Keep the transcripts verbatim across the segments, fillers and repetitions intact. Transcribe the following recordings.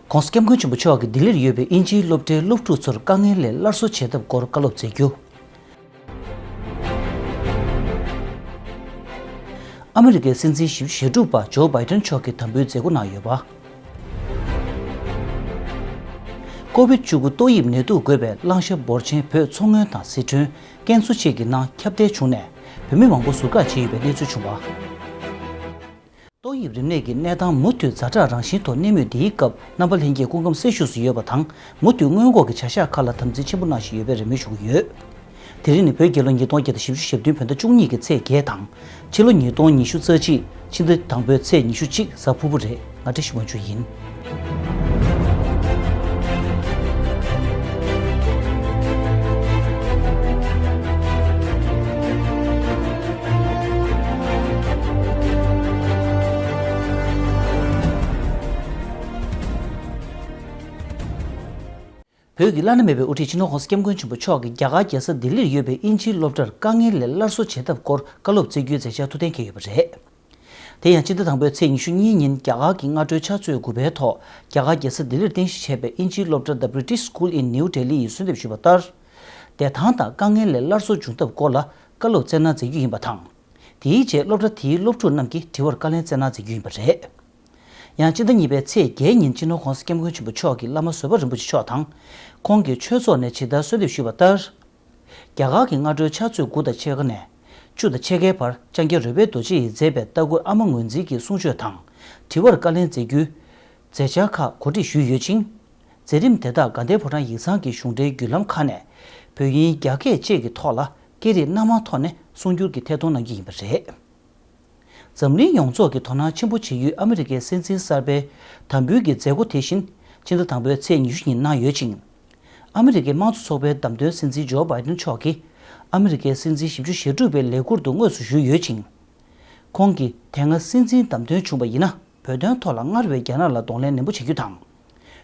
༸གོང་ས་༸སྐྱབས་མགོན་ཆེན་པོ་མཆོག་གིས་ལྡི་ལིར་ཡོད་པའི་དབྱིན་ཇིའི་སློབ་གྲྭའི་སློབ་ཕྲུག་ཚོར་དཀའ་ངལ་ལས་སླར་གསོ་བྱེད་ཐབས་སྐོར་བཀའ་སློབ་སྩལ་རྒྱུ། ཨ་མི་རི་ཀའི་སྲིད་འཛིན་བཞི་བཅུ་ཞེ་དྲུག་པ་ཇོ་བྷའི་ཏན་མཆོག་གིས་དམ་འབུལ་མཛད་སྒོ་གནང་ཡོད་པ། ཀོ་བིད་བཅུ་དགུ་ཏོག་དབྱིབས་ནད་དུག་འགོས་པའི་བླང་བྱ་འབོར་ཆེན་བོད་མཚོ་སྔོན་དང་སི་ཁྲོན། ཀན་སུའུ་བཅས་ཀྱི་ནང་ཁྱབ་གདལ་བྱུང་ནས་བོད་མི་མང་པོ་ཟུར་བཀག་བྱས་ཡོད་པའི་གནས་ཚུལ་བྱུང་བ། ཏོག་དབྱིབས་རིམས་ནད་ཀྱི་གནས་སྟངས་མུ་མཐུད་ཛ་དྲག་རང་བཞིན་ཐོག་གནས་མུས་འདིའི་སྐབས་རྣམ་པ་ལྷན་རྒྱས་སྐུ་ཁམས་སྲི་ཞུ་སུ་ཡོད་པ་དང་མུ་མཐུད་སྔོན་འགོག་གི་བྱ་གཞག་ཁག་ལ་དམ་འཛིན་ཆེན་པོ་གནང་བཞིན་ཡོད་པའི་རེ་སྨོན་ཞུ་གི་ཡོད། དེ་རིང་ནི་བོད་རྒྱལ་ལོ་ཉིས་སྟོང་བརྒྱ་དང་བཞི་བཅུ་ཞེ་བདུན་བོད་ཟླ་བཅུ་གཉིས་ཀྱི་ཚེས་བརྒྱད་དང་། ཕྱི་ལོ་ཉིས་སྟོང་ཉི་ཤུ་རྩ་གཅིག་ཕྱི་ཟླ་དང་པོའི་ཚེས་ཉི་ཤུ་གཅིག་གཟའ་ཕུར་བུ་རེད། ང་བཀྲ་ཤིས་དབང་ཕྱུག་ཡིན། བོད་ཀྱི་བླ་ན་མེད་པའི་དབུ་ཁྲིད་སྤྱི་ནོར་༸གོང་ས་༸སྐྱབས་མགོན་ཆེན་པོ་མཆོག་གིས་རྒྱ་གར་རྒྱལ་ས་ལྡི་ལིར་ཡོད་པའི་དབྱིན་ཇིའི་སློབ་གྲྭར་དཀའ་ངལ་ལས་སླར་གསོ་བྱེད་ཐབས་སྐོར་བཀའ་སློབ་སྩལ་རྒྱུའི་མཛད་འཆར་ཐུགས་གཏན་འཁེལ་ཡོད་པ་རེད། དེ་ཡང་སྤྱི་ཟླ་དང་པོའི་ཚེས་ཉི་ཤུ་གཉིས་ཉིན་རྒྱ་གར་གྱི་སྔ་དྲོའི་ཕྱག་ཚོད་དགུ་པའི་ཐོག་རྒྱ་གར་རྒྱལ་ས་ལྡི་ལིར་རྟེན་གཞི་བྱས་པའི་དབྱིན་ཇིའི་སློབ་གྲྭ་The British School in New Delhi ཡིས་གསོལ་འདེབས་ཞུས་པ་ལྟར། བདེ་ཐང་དང་དཀའ་ངལ་ལས་སླར་གསོ་འབྱུང་ཐབས་སྐོར་ལ་བཀའ་སློབ་སྩལ་གནང་མཛད་རྒྱུ་ཡིན་པ་དང་། དེའི་རྗེས་སློབ་གྲྭ་དེའི་སློབ་ཕྲུག་རྣམས་ཀྱིས་དྲི་བར་བཀའ་ལན་སྩལ་གནང་མཛད་རྒྱུ་ཡིན་པ་རེད། ཡང་སྤྱི་ཟླ་གཉིས་པའི་ཚེས་བརྒྱད་ཉིན་སྤྱི་ནོར་༸གོང་ས་༸སྐྱབས་མགོན་ཆེན་པོ་མཆོག་གིས་བླ་མ་བཟོད་པ་རིན་པོ་ཆེ་མཆོག་དང་། ཁོང་གི་ཆོས་ཚོགས་ནས་ཇི་ལྟར་གསོལ་འདེབས་ཞུས་པ་ལྟར། རྒྱ་གར་གྱི་སྔ་དྲོའི་ཕྱག་ཚོད་དགུ་དང་ཕྱེད་ཀ་ནས་བཅུ་དང་ཕྱེད་ཀའི་བར་ལྕང་སྐྱ་རོལ་པའི་རྡོ་རྗེ་ཡིས་མཛད་པའི་ལྟ་སྐུལ་ཨ་མ་ངོས་འཛིན་གྱི་གསུང་ཆོས་དང་། དྲི་བར་བཀའ་ལན་སྩལ་རྒྱུའི་མཛད་འཆར་ཁག་གོ་སྒྲིག་ཞུས་ཡོད་ཅིང་། མཛད་རིམ་དེ་དག་དགའ་ལྡན་ཕོ་བྲང་ཡིག་ཚང་གི་གཞུང་འབྲེལ་བརྒྱུད་ལམ་ཁག་ནས་བོད་དབྱིན་རྒྱ་སྐད་བཅས་ཀྱི་ཐོག་ལ་སྐད་རིགས་སྣ་མང་ཐོག་ནས་གསུང་བསྒྱུར་གྱིས་ཐད་གཏོང་གནང་རྒྱུ་ཡིན་པ་རེད། འཛམ་གླིང་ཡོངས་རྫོགས་ཀྱིས་དོ་སྣང་ཆེན་པོ་བྱེད་ཡུལ་ཨ་མི་རི་ཀའི་སྲིད་འཛིན་གསར་པའི་དམ་འབུལ་གྱི་མཛད་སྒོ་དེ་བཞིན་ཕྱི་ཟླ་དང་པོའི་ཚེས་ཉི་ཤུ་ཉིན་གནང་ཡོད་ཅིང་། ཨ་མི་རི་ཀའི་དམངས་གཙོ་ཚོགས་པའི་བདམས་ཐོན་སྲིད་འཛིན་ཇོ་བྷའི་ཏན་མཆོག་གིས་ཨ་མི་རི་ཀའི་སྲིད་འཛིན་བཞི་བཅུ་ཞེ་དྲུག་པའི་ལས་ཁུར་དུ་དངོས་སུ་ཞུས་ཡོད་ཅིང་། ཁོང་གིས་དེ་སྔ་སྲིད་འཛིན་བདམས་ཐོན་བྱུང་བ་ཡིན་ན་བོད་དོན་ཐོག་ལ་སྔར་བས་རྒྱ་ནག་ལ་གདོང་ལེན་ནན་པོ་བྱེད་རྒྱུ་དང་།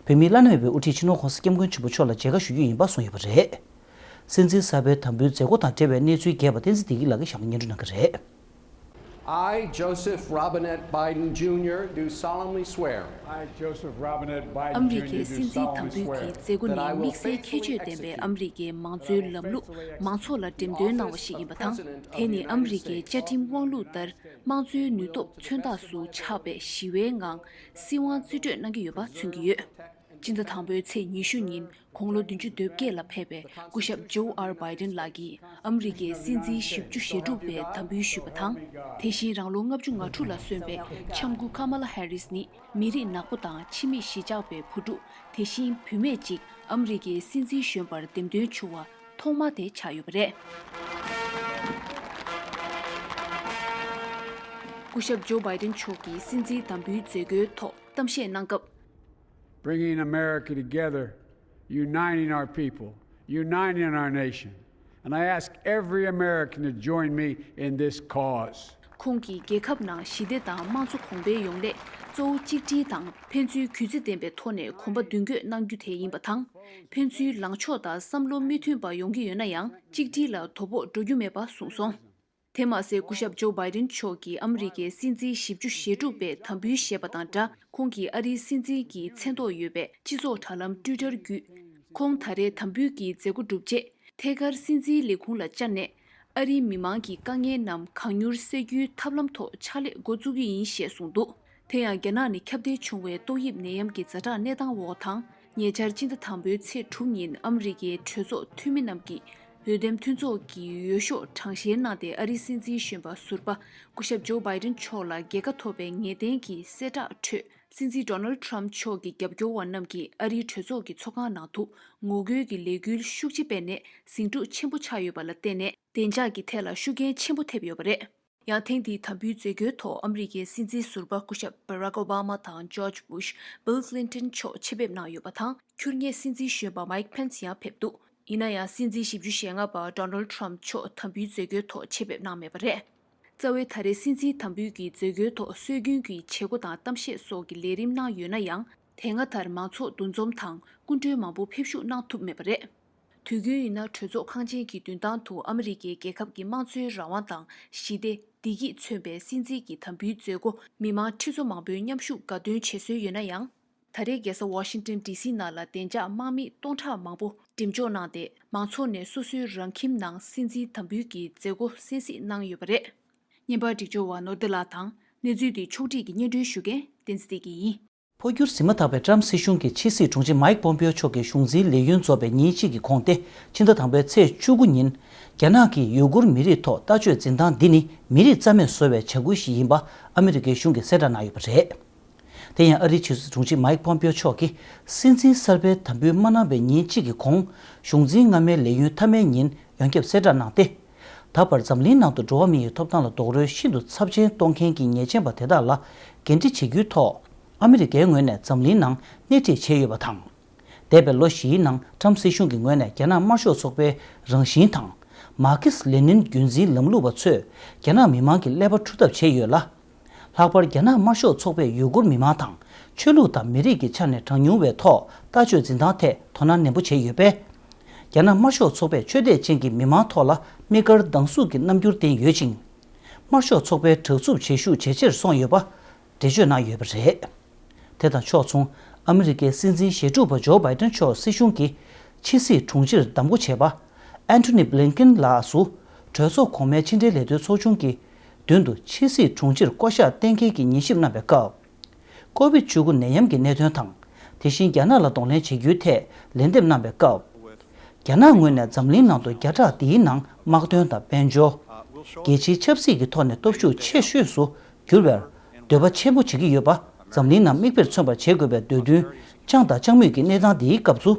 བོད་མིའི་བླ་ན་མེད་པའི་དབུ་ཁྲིད་སྤྱི་ནོར་༸གོང་ས་༸སྐྱབས་མགོན་ཆེན་པོ་མཆོག་ལ་མཇལ་ཁ་ཞུ་རྒྱུ་ཡིན་པ་གསུངས་ཡོད་པ་རེད། སྲིད་འཛིན་གསར་པའི་དམ་འབུལ་མཛད་སྒོ་དང་འབྲེལ་བའི་གནས་ཚུལ་རྒྱས་པ་བསྟན་འཛིན་བདེ་སྐྱིད་ལགས་ཀྱིས་ཞལ་ངོ་སྙན་སྒྲོན་གནང་གི་རེད། I, Joseph Robinette Biden Junior, do solemnly swear. I, Joseph Robinette Biden Junior, do solemnly swear that I will faithfully execute the constitutional authority vested in me. ཨ་མི་རི་ཀའི་སྲིད་འཛིན་དམ་འབུལ་གྱི་མཛད་སྒོ་ནི་དམིགས་བསལ་ཁྱད་ཆོས་ལྡན་པའི་ཨ་མི་རི་ཀའི་མང་གཙོའི་ལམ་ལུགས་མང་ཚོགས་ལ་འགྲེམས་སྟོན་གནང་བ་ཞིག་ཡིན་པ་དང་། དེ་ནི་ཨ་མི་རི་ཀའི་བཅའ་ཁྲིམས་དབང་ལུགས་ལྟར་དམངས་གཙོའི་ནུས་སྟོབས་མཚོན་རྟགས་སུ་ཆགས་པའི་ཞི་བའི་ངང་སྲིད་དབང་རྩིས་སྤྲོད་གནང་གི་ཡོད་པ་མཚོན་གྱི་ཡོད། སྤྱི་ཟླ་དང་པོའི་ཚེས་ཉི་ཤུ་ཉིན་དགུང་ལོ་བདུན་ཅུ་དོན་བརྒྱད་ལ་ཕེབས་པའི་སྐུ་ཞབས་ཇོ་ཨར་བྷའི་ཏན་ལགས་ཀྱིས་ཨ་མི་རི་ཀའི་སྲིད་འཛིན་བཞི་བཅུ་ཞེ་དྲུག་པའི་དམ་འབུལ་ཞུས་པ་དང་། དེ་བཞིན་རང་ལོ་ལྔ་བཅུ་ང་དྲུག་ལ་སོན་པའི་ལྕམ་སྐུ་ཀ་མ་ལ་ཧེ་རིས་ནི་མི་རིགས་ནག་པོ་དང་ཕྱི་མིག་གཞིས་ཆགས་པའི་བུ་ཕྲུག་དེ་བཞིན་བུད་མེད་ཅིག་ཨ་མི་རི་ཀའི་སྲིད་འཛིན་གཞོན་པར་འདེམས་ཐོན་བྱུང་བ་ཐོག་མ་དེ་ཆགས་ཡོད་པ་རེད། སྐུ་ཞབས་ཇོ་བྷའི་ཏན་མཆོག་གིས་སྲིད་འཛིན་དམ་འབུལ་མཛད་སྒོའི་ཐོག་གཏམ་བཤད་གནང་སྐབས། Bringing America together, uniting our people, uniting our nation. And I ask every American to join me in this cause. ཁོང་གིས་རྒྱལ་ཁབ་ནང་ཞི་བདེ་དང་དམངས་གཙོ་གོང་འཕེལ་ཡོང་སླད་གཙོ་བོ་གཅིག་སྒྲིལ་དང་ཕན་ཚུན་གུས་བརྩི་ལྡན་པའི་ཐོག་ནས་གོམ་པ་མདུན་སྐྱོད་གནང་རྒྱུ་དེ་ཡིན་པ་དང་། ཕན་ཚུན་ལངས་ཕྱོགས་དང་བསམ་བློ་མི་མཐུན་པ་ཡོང་གི་ཡོད་ན་ཡང་གཅིག་སྒྲིལ་ལ་དོ་ཕོག་འགྲོ་རྒྱུ་མེད་པ་གསུངས་སོང་། དེ་མ་ཟད་སྐུ་ཞབས་ཇོ་བྷའི་ཏན་མཆོག་གིས་ཨ་མི་རི་ཀའི་སྲིད་འཛིན་བཞི་བཅུ་ཞེ་དྲུག་པའི་དམ་འབུལ་བཞེས་པ་དང་སྦྲགས། ཁོང་གིས་ཨ་རིའི་སྲིད་འཛིན་གྱི་མཚན་ཐོག་ཡོད་པའི་སྤྱི་ཚོགས་དྲ་ལམ་ཊུའི་ཊར་བརྒྱུད། ཁོང་ད་རེས་དམ་འབུལ་གྱི་མཛད་སྒོ་གྲུབ་རྗེས། ཐད་ཀར་སྲིད་འཛིན་ལས་ཁུངས་ལ་བཅར་ནས། ཨ་རིའི་མི་མང་གི་དཀའ་ངལ་རྣམས་གང་མྱུར་སེལ་རྒྱུའི་ཐབས་ལམ་ཐོག་ཕྱག་ལས་འགོ་བཙུགས་ཀྱི་ཡིན་ཞེས་གསུངས་འདུག་དེ་ཡང་རྒྱ་ནག་ནི་ཁྱབ་གདལ་བྱུང་བའི་ཏོག་དབྱིབས་ནད་ཡམས་ཀྱི་ཛ་དྲག་གནས་སྟངས་འོག་དང་། ཉེ་ཆར་སྤྱི་ཟླ་དང་པོའི་ཚེས་དྲུག་ཉིན་ཨ་མི་རི་ཀའི་གྲོས་ཚོགས་འཐུས་མི་རྣམས་ཀྱིས་འོས་འདེམས་མཐུན་ཚོགས་ཀྱི་འོས་ཤོག་གྲངས་བཤེར་གནང་སྟེ། ཨ་རིའི་སྲིད་འཛིན་གཞོན་པ་ཟུར་པ་སྐུ་ཞབས་ཇོ་བྷའི་ཏན་མཆོག་ལ་རྒྱལ་ཁ་ཐོབ་པའི་ངེས་གཏན་གྱི་གསལ་བསྒྲགས་ཁྲོད། སྲིད་འཛིན་ཌོ་ནལ་ཌི་ཊརམ་ཕི་མཆོག་གི་རྒྱབ་སྐྱོར་བ་རྣམས་ཀྱིས་ཨ་རིའི་གྲོས་ཚོགས་ཀྱི་ཚོགས་ཁང་ནང་དུ་ངོ་རྒོལ་གྱི་ལས་འགུལ་ཤུགས་ཆེ་སྤེལ་ནས་ཟིང་འཁྲུག་ཆེན་པོ་ཆགས་ཡོད་པ་ལ་བརྟེན་ནས། བདེ་འཇགས་ཀྱི་ཐད་ལ་ཤུགས་རྐྱེན་ཆེན་པོ་ཐེབས་ཡོད་པ་རེད། ཡང་ཐེངས་འདིའི་དམ་འབུལ་མཛད་སྒོའི་ཐོག་ཨ་མི་རི་ཀའི་སྲིད་འཛིན་ཟུར་པ་སྐུ་ཞབས་བྷ་རག་ཨོ་བྷ་མ་དང་ཇོརྗ་བྷུཤ། བྷིལ་ཀླིན་ཏོན་མཆོག་ཆེད་ཕེབས་གནང་ཡོད་པ་དང་། ཁྱུར་མཁན་སྲིད་འཛིན་གཞོན་པ་མའིག་ཕེན་སི་ཡང་ཕེབས་འདུག་ཡིན་ན་ཡང་། སྲིད་འཛིན་བཞི་བཅུ་ཞེ་ལྔ་པ་ཌོ་ནལ་ཌི་ཊརམ་ཕི་མཆོག་དམ་འབུལ་མཛད་སྒོའི་ཐོག་ཆེད་ཕེབས་གནང་མེད་པ་རེད། རྩ་བའི་ད་རེས་སྲིད་འཛིན་དམ་འབུལ་གྱི་མཛད་སྒོའི་ཐོག་སྲོལ་རྒྱུན་གྱི་བྱེད་སྒོ་དང་གཏམ་བཤད་སོགས་ཀྱི་ལས་རིམ་གནང་ཡོད་ན་ཡང་། དེ་སྔ་ལྟར་མང་ཚོགས་འདུ་འཛོམས་དང་སྐུ་མགྲོན་མང་པོ་ཕེབས་ཞུགས་གནང་ཐུབ་མེད་པ་རེད། དུས་རྒྱུན་ཡིན་ན་གྲོས་ཚོགས་ཁང་ཆེན་གྱི་མདུན་ཐང་དུ་ཨ་མི་རི་ཀའི་རྒྱལ་ཁབ་ཀྱི་དམངས་གཙོའི་རང་དབང་དང་ཞི་བདེ། བདེ་སྐྱིད་མཚོན་པའི་སྲིད་འཛིན་གྱི་དམ་འབུལ་མཛད་སྒོ་མི་མང་ཁྲི་ཚོ་མང་པོའི་མཉམ་ཞུགས་དགའ་སྟོན་བྱེད་སྲོལ་ཡོད་ན་ཡང་། ད་རེས་རྒྱལ་ས་ཝ་ཤིང་ཏོན་ཌི་སི་ནང་ལ་བདེ་འཇགས་དམག་མི་སྟོང་ཕྲག་མང་པོ་འགྲེམས་འཇོག་གནང་སྟེ། མང་ཚོགས་ནས་སོ་སོའི་རང་ཁྱིམ་ནང་སྲིད་འཛིན་དམ་འབུལ་གྱི་མཛད་སྒོ་གསན་གཟིགས་གནང་ཡོད་པ་རེད། བརྙན་པར་སྒྲིག་སྦྱོར་བ་ནོར་བདེ་ལགས་དང་། གནས་ཚུལ་འདི་ཕྱོགས་སྒྲིག་གིས་སྙན་སྒྲོན་ཞུ་མཁན་བསྟན་འཛིན་བདེ་སྐྱིད་ཡིན། འཕོ་འགྱུར་ཟིན་མ་ཐག་པའི་ཀྲམ་སྲིད་གཞུང་གི་ཕྱི་སྲིད་དྲུང་ཆེ་མཱིག་པོམ་པེའོ་མཆོག་གི་གཞུང་འཛིན་ལས་ཡུན་རྫོགས་པའི་ཉིན་གཅིག་གི་གོང་སྟེ། ཕྱི་ཟླ་དང་པོའི་ཚེས་བཅུ་དགུ་ཉིན། རྒྱ་ནག་གིས་ཡུ་གུར་མི་རིགས་ཐོག་ལྟ་སྤྱོད་འཛིན་སྟངས་འདི་ནི་མི་རིགས་རྩ་མེད་བཟོ་བའི་བྱ་འགུལ་ཞིག་ཡིན་པ་ཨ་མི་རི་ཀའི་གཞུང་གིས་གསལ་བསྒྲགས་གནང་ཡོད་པ་རེད། དེ་ཡང་ཨ་རིའི་ཕྱི་སྲིད་དྲུང་ཆེ་མཱིག་པོམ་པེའོ་མཆོག་གིས་སྲིད་འཛིན་གསར་པའི་དམ་འབུལ་མ་གནང་བའི་ཉིན་གཅིག་གི་གོང་། གཞུང་འཛིན་སྔ་མའི་ལས་ཡུན་མཐའ་མའི་ཉིན་ཡོངས་ཁྱབ་གསལ་བསྒྲགས་གནང་སྟེ། ད་བར་འཛམ་གླིང་ནང་དུ་འགྲོ་བ་མི་ཡི་ཐོབ་ཐང་ལ་རྡོག་རོལ་ཤིན་ཏུ་ཚབས་ཆེན་གཏོང་མཁན་གྱི་ཉེས་ཅན་པ་དེ་དག་ལ་འགན་འཁྲི་བྱེད་རྒྱུའི་ཐོག་ཨ་མི་རི་ཀའི་ངོས་ནས་འཛམ་གླིང་ནང་སྣེ་ཁྲིད་བྱས་ཡོད་པ་དང་། འདས་པའི་ལོ་བཞིའི་ནང་ཀྲམ་སྲིད་གཞུང་གི་ངོས་ནས་རྒྱ་ནག་དམར་ཤོག་ཚོགས་པའི་རང་བཞིན་དང་། མར་ཁེ་སི་ལེ་ནིན་རྒྱུན་འཛིན་ལམ་ལུགས་པ་ཚོས་རྒྱ་ནག་མི་མང་གི་ཀླད་པ་འཁྲུད་ཐབས་བྱས་ཡོད་ལ། ལྷག་པར་རྒྱ་ནག་དམར་ཤོག་ཚོགས་པས་ཡུ་གུར་མི་མང་དང་ཆོས་ལུགས་དང་མི་རིགས་ཀྱི་ཆ་ནས་གྲངས་ཉུང་བའི་ཐོག་ལྟ་སྤྱོད་འཛིན་སྟངས་ཐད་དོ་སྣང་ནན་པོ་བྱས་ཡོད་པས། རྒྱ་ནག་དམར་ཤོག་ཚོགས་པས་ཆོས་དད་ཅན་གྱི་མི་མང་ཐོག་ལ་དམིགས་བཀར་སྡང་ཟུག་གི་རྣམ་འགྱུར་བསྟན་ཡོད་ཅིང་། དམར་ཤོག་ཚོགས་པའི་དྲག་རྩུབ་བྱེད་ཤུགས་ཇེ་ཆེར་སོང་ཡོད་པ་འགྲེལ་བརྗོད་གནང་ཡོད་པ་རེད། དེ་དང་ཕྱོགས་མཚུངས། ཨ་མི་རི་ཀའི་སྲིད་འཛིན་ཞེ་དྲུག་པ་ཇོ་བྷའི་ཏན་མཆོག་སྲིད་གཞུང་གི་ཕྱི་སྲིད་དྲུང་ཆེར་གདམ་བསྐོ་བྱས་པ། ཨན་ཐོ་ནི་བྷི་ལིན་ཀིན་ལགས་སུ། གྲོས་ཚོགས་གོང་མའི་ཕྱི་འབྲེལ་ལས་དོན་ཚོགས་ཆུང་གི་མདུན་དུ་ཕྱི་སྲིད་དྲུང་ཆེར་བསྐོ་གཞག་གཏན་འཁེལ་གྱི་ཉན་ཞིབ་གནང་བའི་སྐབས། ཀོ་བིད་བཅུ་དགུ་ནད་ཡམས་ཀྱི་གནད་དོན་དང་། དེ་བཞིན་རྒྱ་ནག་ལ་གདོང་ལེན་བྱེད་རྒྱུའི་ཐད་ལན་འདེབས་གནང་བའི་སྐབས། རྒྱ་ནག་ངོས་ནས་འཛམ་གླིང་ནང་དུ་བརྒྱ་ཕྲག་འདིའི་ནང་དམག་དོན་དང་དཔལ་འབྱོར། རྒྱལ་སྤྱིའི་ཆབ་སྲིད་ཀྱི་ཐོག་ནས་སྟོབས་ཤུགས་ཆེ་ཤོས་སུ་གྱུར་བར་འདོད་པ་ཆེན་པོ་བྱེད་ཀྱི་ཡོད་པ། འཛམ་གླིང་ནང་མིག་དཔེར་མཚོན་པར་བྱེད་དགོས་པའི་འདོད་འདུན་བཅངས་དང་བཅངས་མུས་ཀྱི་གནས་སྟངས་འདིའི་སྐབས་སུ།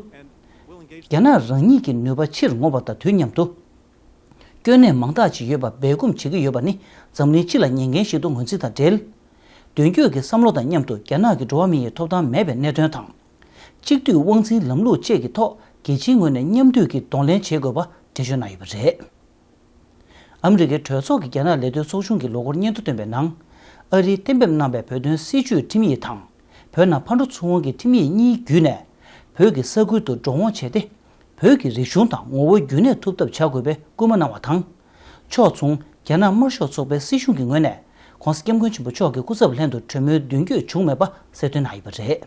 རྒྱ་ནག་རང་ཉིད་ཀྱི་ནུས་པ་ཕྱིར་མངོན་པ་དང་དུས་མཉམ་དུ། སྐྱོན་གནད་མང་དག་ཅིག་ཡོད་པ་སྦས་སྐུང་བྱེད་ཀྱི་ཡོད་པ་ནི་འཛམ་གླིང་སྤྱི་ལ་ཉེན་འགན་ཞིག་ཏུ་ངོས་འཛིན་དང་འབྲེལ། མདུན་སྐྱོད་ཀྱི་བསམ་བློ་དང་མཉམ་དུ་རྒྱ་ནག་གི་འགྲོ་བ་མི་ཡི་ཐོབ་ཐང་མེད་པའི་གནད་དོན་དང་། གཅིག་སྡུད་དབང་འཛིན་ལམ་ལུགས་བཅས་ཀྱི་ཐོག་རྒྱལ་སྤྱིའི་ངོས་ནས་མཉམ་འདུས་ཀྱིས་གདོང་ལེན་བྱེད་དགོས་པ་འགྲེལ་བརྗོད་གནང་ཡོད་པ་རེད། ཨ་མི་རི་ཀའི་གྲོས་ཚོགས་ཀྱི་རྒྱ་ནག་ལས་དོན་ཚོགས་ཆུང་གི་ལོ་འཁོར་སྙན་ཐོ་བཏོན་པའི་ནང་། ཨ་རིས་གཏན་འབེབས་གནང་བའི་བོད་དོན་སྲིད་བྱུས་ཁྲིམས་ཡིག་དང་། བོད་ནང་ཕར་འགྲོ་ཚུར་འོང་གི་ཁྲིམས་ཡིག་གཉིས་བརྒྱུད་ནས། བོད་ཀྱི་ས་ཁུལ་དུ་འགྲོ་འོང་བྱས་ཏེ། བོད་ཀྱི་རིག་གཞུང་དང་ངོ་བོ་རྒྱུན་གནས་ཐུབ་ཐབས་བྱ་དགོས་པའི་སྐུལ་མ་གནང་བ་དང་། ཕྱོགས་མཚུངས། རྒྱ་ནག་དམར་ཤོག་ཚོགས་པའི་སྲིད་གཞུང་གི་ངོས་ནས། ྋགོང་ས་ྋསྐྱབས་མགོན་ཆེན་པོ་མཆོག་གི་སྐུ་ཚབ་ལྷན་དུ་གྲོས་མོལ་མདུན་སྐྱོད་བྱུང་མེད་པ་གསལ་སྟོན་གནང་ཡོད་པ་རེད།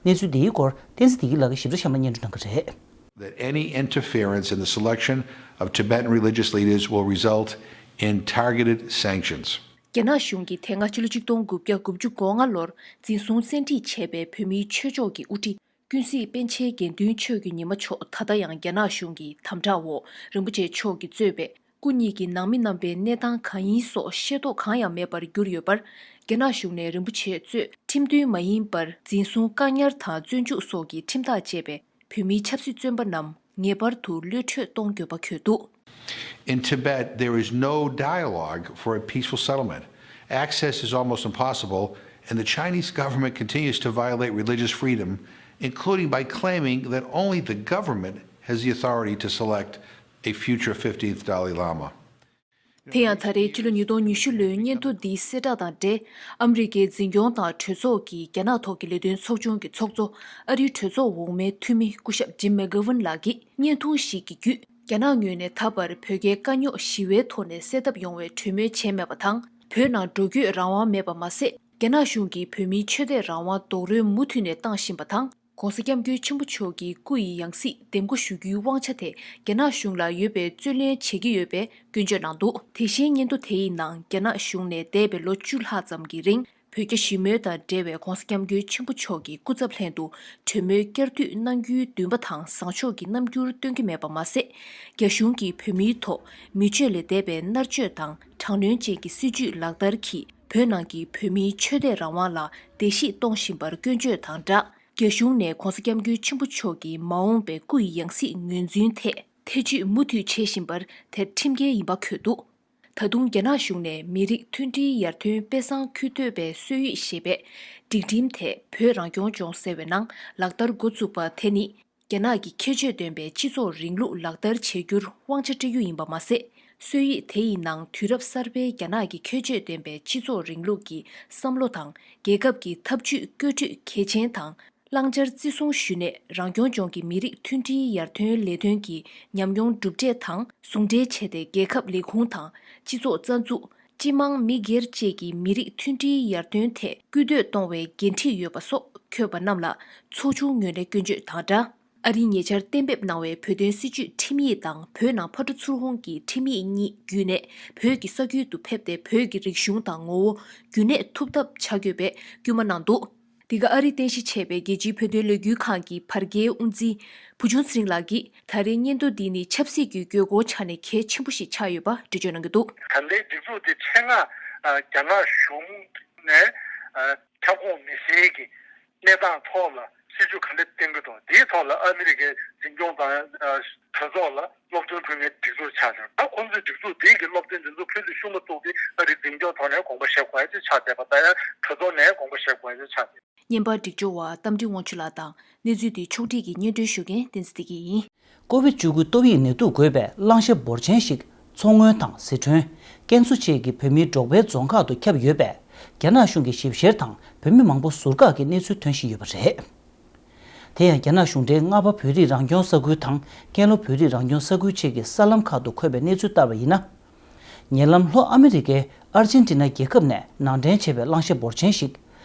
གནས་ཚུལ་འདིའི་སྐོར་བསྟན་འཛིན་བདེ་སྐྱིད་ལགས་ཀྱིས་ཞིབ་ཕྲ་བཤམས་ནས་སྙན་སྒྲོན་གནང་གི་རེད། That any interference in the selection of Tibetan religious leaders will result in targeted sanctions. རྒྱ་ནག་གཞུང་གིས་དེ་སྔ་ཕྱི་ལོ་ཆིག་སྟོང་དགུ་བརྒྱ་དགུ་བཅུ་གོ་ལྔ་ལོར་འཛིན་བཟུང་བཙན་ཁྲིད་བྱས་པའི་བོད་མིའི་ཆོས་ཕྱོགས་ཀྱི་དབུ་ཁྲིད་ཀུན་གཟིགས་པཎ་ཆེན་དགེ་འདུན་ཆོས་ཀྱི་ཉི་མ་མཆོག་ད་ལྟ་ཡང་རྒྱ་ནག་གཞུང་གི་དམ་དྲག་འོག་རིན་པོ་ཆེ་མཆོག་གིས་གཙོས་པའི་སྐུ་ཉིད་ཀྱི་ནང་མི་རྣམ་པའི་གནས་སྟངས་གང་ཡིན་སོགས་ཤེས་རྟོགས་གང་ཡང་མེད་པར་གྱུར་ཡོད་པར། རྒྱ་ནག་གཞུང་ནས་རིན་པོ་ཆེ་གཙོས་ཁྲིམས་མཐུན་མ་ཡིན་པར་འཛིན་བཟུང་བཀག་ཉར་དང་བཙོན་འཇུག་སོགས་ཀྱི་ཁྲིམས་ཐག་བཅད་པའི་བོད་མིའི་ཆབ་སྲིད་བཙོན་པ་རྣམས་ངེས་པར་དུ་གློད་གྲོལ་གཏོང་དགོས་པ་འཁོད་འདུག། In Tibet, there is no dialogue for a peaceful settlement. Access is almost impossible, and the Chinese government continues to violate religious freedom, including by claiming that only the government has the authority to select a future fifteenth Dalai Lama. དེ་ཡང་ད་རེས་ཕྱི་ལོ་ཉིས་སྟོང་ཉི་ཤུ་ལོའི་སྙན་ཐོ་འདིའི་གསལ་བསྒྲགས་དང་འབྲེལ། ཨ་མི་རི་ཀའི་འཛིན་སྐྱོང་དང་གྲོས་ཚོགས་ཀྱིས་རྒྱ་ནག་ཐོག་གི་ལས་དོན་ཚོགས་ཆུང་གི་ཚོགས་གཙོ་ཨ་རིའི་གྲོས་ཚོགས་འོག་མའི་འཐུས་མི་སྐུ་ཞབས་ཇིམ་མེག་གྷ་ཝན་ལགས་ཀྱིས་བརྙན་ཐུང་ཞིག་གི་བརྒྱུད། རྒྱ་ནག་ངོས་ནས་ད་བར་བོད་རྒྱའི་དཀའ་རྙོག་ཞི་བའི་ཐོག་ནས་སེལ་ཐབས་ཡོང་བའི་གྲོས་མོལ་བྱས་མེད་པ་དང་། བོད་ནང་འགྲོ་སྐྱོད་རང་དབང་མེད་པ་མ་ཟད། རྒྱ་ནག་གཞུང་གིས་བོད་མིའི་ཆོས་དད་རང་དབང་རྡོག་རོལ་མུ་མཐུད་ནས་བཏང་བཞིན་པ་དང་། ྋགོང་ས་ྋསྐྱབས་མགོན་ཆེན་པོ་མཆོག་གི་སྐུ་ཡི་ཡང་སྲིད་འདེམས་བསྐོ་ཞུ་རྒྱུའི་དབང་ཆ་དེ་རྒྱ་ནག་གཞུང་ལ་ཡོད་པའི་རྩོད་ལེན་བྱེད་ཀྱི་ཡོད་པའི་སྐྱོན་བརྗོད་གནང་འདུག། དེ་བཞིན་སྙན་ཐོ་དེ་ཡི་ནང་རྒྱ་ནག་གཞུང་ནས་འདས་པའི་ལོ་བཅུ་ལྷག་ཙམ་གྱི་རིང་བོད་རྒྱ་ཞི་མོལ་དང་འབྲེལ་བའི་ྋགོང་ས་ྋསྐྱབས་མགོན་ཆེན་པོ་མཆོག་གི་སྐུ་ཚབ་ལྷན་དུ་གྲོས་མོལ་བསྐྱར་མཐུད་གནང་རྒྱུའི་འདུན་པ་དང་བཟང་ཕྱོགས་ཀྱི་རྣམ་འགྱུར་སྟོན་གྱི་མེད་པ་མ་ཟད། རྒྱ་གཞུང་གིས་བོད་མིའི་ཐོག་མི་སྤྱོད་ལས་འདས་པའི་མནར་གཅོད་དང་དྲག་གནོན་ཅན་གྱི་སྲིད་བྱུས་ལག་བསྟར་གྱིས་བོད་ནང་གི་བོད་མིའི་ཆོས་དད་རང་དབང་ལ་བརྡལ་བཤིག་གཏོང་བཞིན་པར་སྐྱོན་བརྗོད་དང་སྦྲགས། རྒྱ་གཞུང་ནས་ྋགོང་ས་ྋསྐྱབས་མགོན་ཆེན་པོ་མཆོག་གི་མ་འོངས་པའི་སྐུ་ཡི་ཡང་སྲིད་ངོས་འཛིན་ཐད་ཐེ་བྱུས་མུ་མཐུད་བྱེད་བཞིན་པར་དེ་ཁྲིམས་འགལ་ཡིན་པ་འཁོད་འདུག། ད་དུང་རྒྱ་ནག་གཞུང་ནས་མི་རིགས་མཐུན་སྒྲིལ་ཡར་ཐོན་དཔེ་བཟང་ཁུལ་གཏོད་པའི་སྲོལ་ཡིག་ཞེས་པའི་སྒྲིག་ཁྲིམས་དེ་བོད་རང་སྐྱོང་ལྗོངས་ཟེར་བའི་ནང་ལག་བསྟར་འགོ་བཙུགས་པ་དེ་ནི། རྒྱ་ནག་གི་ཁྱད་ཆོས་ལྡན་པའི་སྤྱི་ཚོགས་རིང་ལུགས་ལག་བསྟར་བྱེད་རྒྱུར་དབང་ཆ་སྤྲད་རྒྱུ་ཡིན་པ་མ་ཟད། སྲོལ་ཡིག་དེ་ཡི་ནང་དུས་རབས་གསར་པའི་རྒྱ་ནག་གི་ཁྱད་ཆོས་ལྡན་པའི་སྤྱི་ཚོགས་རིང་ལུགས་ཀྱི་བསམ་བློ་དང་། རྒྱལ་ཁབ་ཀྱི་འཐབ་ཇུས་བཀོད་སྒྲིག་གལ་ཆེན་དང་། བླང་བྱར་བརྩི་སྲུང་ཞུས་ནས་རང་སྐྱོང་ལྗོངས་ཀྱི་མི་རིགས་མཐུན་སྒྲིལ་ཡར་ཐོན་ལས་དོན་གྱི་ཉམས་མྱོང་གྲུབ་འབྲས་དང་ཟུང་འབྲེལ་བྱས་ཏེ། རྒྱལ་ཁབ་ལས་ཁུངས་དང་སྤྱི་ཚོགས་རྩ་འཛུགས། སྤྱི་དམངས་མི་སྒེར་བཅས་ཀྱི་མི་རིགས་མཐུན་སྒྲིལ་ཡར་ཐོན་ཐད་སྐུལ་འདེད་གཏོང་བའི་འགན་འཁྲི་ཡོད་པ་སོགས་ འཁོད་པ་རྣམས་ལ་ཚོགས་ཆུང་ངོས་ནས་སྐྱོན་བརྗོད་དང་སྦྲགས། ཨ་རིའི་ཉེ་ཆར་གཏན་འབེབས་གནང་བའི་བོད་དོན་སྲིད་བྱུས་ཁྲིམས་ཡིག་དང་བོད་ནང་ཕར་འགྲོ་ཚུར་འོང་གི་ཁྲིམས་ཡིག་གཉིས་བརྒྱུད་ནས་བོད་ཀྱི་ས་ཁུལ་དུ་ཕེབས་ཏེ་བོད་ཀྱི་རིག་གཞུང་དང་ངོ་བོ་རྒྱུན་གནས་ཐུབ་ཐབས་བྱ་དགོས་པའི་སྐུལ་མ་གནང་འདུག། འདི་ག་ཨ་རིའི་རྟེན་གཞི་བྱས་པའི་རྒྱལ་སྤྱིའི་བོད་དོན་ལས་འགུལ་ཁང་གི་བར་བརྒལ་དབུ་འཛིན་བུ་ཆུང་ཚེ་རིང་ལགས་ཀྱིས་ད་རེས་སྙན་ཐོ་འདི་ནི་ཆབ་སྲིད་ཀྱི་དགོས་མཁོའི་ཆ་ནས་གལ་ཆེན་པོ་ཞིག་ཆགས་ཡོད་པ་འགྲེལ་བརྗོད་གནང་གི་འདུག། ད་ལྟའི་སྒྲིག་འཛུགས་དེ་ཆེད་མངགས་ཨ་རྒྱ་ནག་གཞུང་ནས་ཨ་ཁྱབ་ཁོངས་མི་སེར་གྱི་གནས་སྟངས་ཐོག་ལ་སྲིད་ཇུས་ག་འདྲ་བཏིང་གི་འདུག། དེའི་ཐོག་ལ་ཨ་མི་རི་ཀའི་འཛིན་སྐྱོང་དང་ཨ་གྲོས་ཚོགས་ལ་སློབ་སྟོན་ཕུལ་མཁན་སྒྲིག་འཛུགས་ཆགས་བྱུང་། ད་ཁོང་ཚོས་སྒྲིག་འཛུགས་དེ་གི་སློབ་སྟོན་དེ་ཚོ་ཕུལ་དུས་ཤུགས་མ་བཙུགས་པའི་ཨ་རིའི་འཛིན་སྐྱོང་ཐོག་ནས་དགོངས་པ་བཞེས་དགོས་ཡ་ཅིག་ཆགས་བསྡད་པ་དང་། ཡང་གྲོས་ཚོགས་ནས་དགོངས་པ་བཞེས་དགོས་ཡ་ཅིག་ཆགས་བསྡད། བརྙན་པར་སྒྲིག་སྦྱོར་བ་རྟ་མགྲིན་དབང་ཕྱུག་ལགས་དང་གནས་ཚུལ་དེ་ཕྱོགས་སྒྲིག་གིས་སྙན་སྒྲོན་ཞུ་མཁན་བསྟན་འཛིན་བདེ་སྐྱིད་ཡིན། ཀོ་བིད་བཅུ་དགུ་ཏོག་དབྱིབས་ནད་དུག་འགོས་པའི་བླང་བྱ་འབོར་ཆེན་ཞིག་མཚོ་སྔོན་དང་ཟི་ཁྲོན། ཀན་སུའུ་བཅས་ཀྱི་བོད་མིའི་འབྲོག་པའི་རྫོང་ཁག་ཏུ་ཁྱབ་ཡོད་པས། རྒྱ་ནག་གཞུང་གིས་ཞིབ་བཤེར་དང་བོད་མི་མང་པོ་ཟུར་བཀག་གི་གནས་ཚུལ་ཐོན་བཞིན་ཡོད་པ་རེད། དེ་ཡང་རྒྱ་ནག་གཞུང་འབྲེལ་རྔ་པ་བོད་རིགས་རང་སྐྱོང་ས་ཁུལ་དང་ཀན་ལྷོ་བོད་རིགས་རང་སྐྱོང་ས་ཁུལ་བཅས་ཀྱི་གསར་ལམ་ཁག་ཏུ་འཁོད་པའི་གནས་ཚུལ་ལྟར་བ་ཡིན་ན། ཉེ་ལམ་ལྷོ་ཨ་མི་རི་ཀའི་ཨར་ཇེན་ཊི་ན་རྒྱལ་ཁབ་ནས་ནང་འདྲེན་བྱས་པའི་བླང་བྱ་འབོར་ཆེན་ཞིག་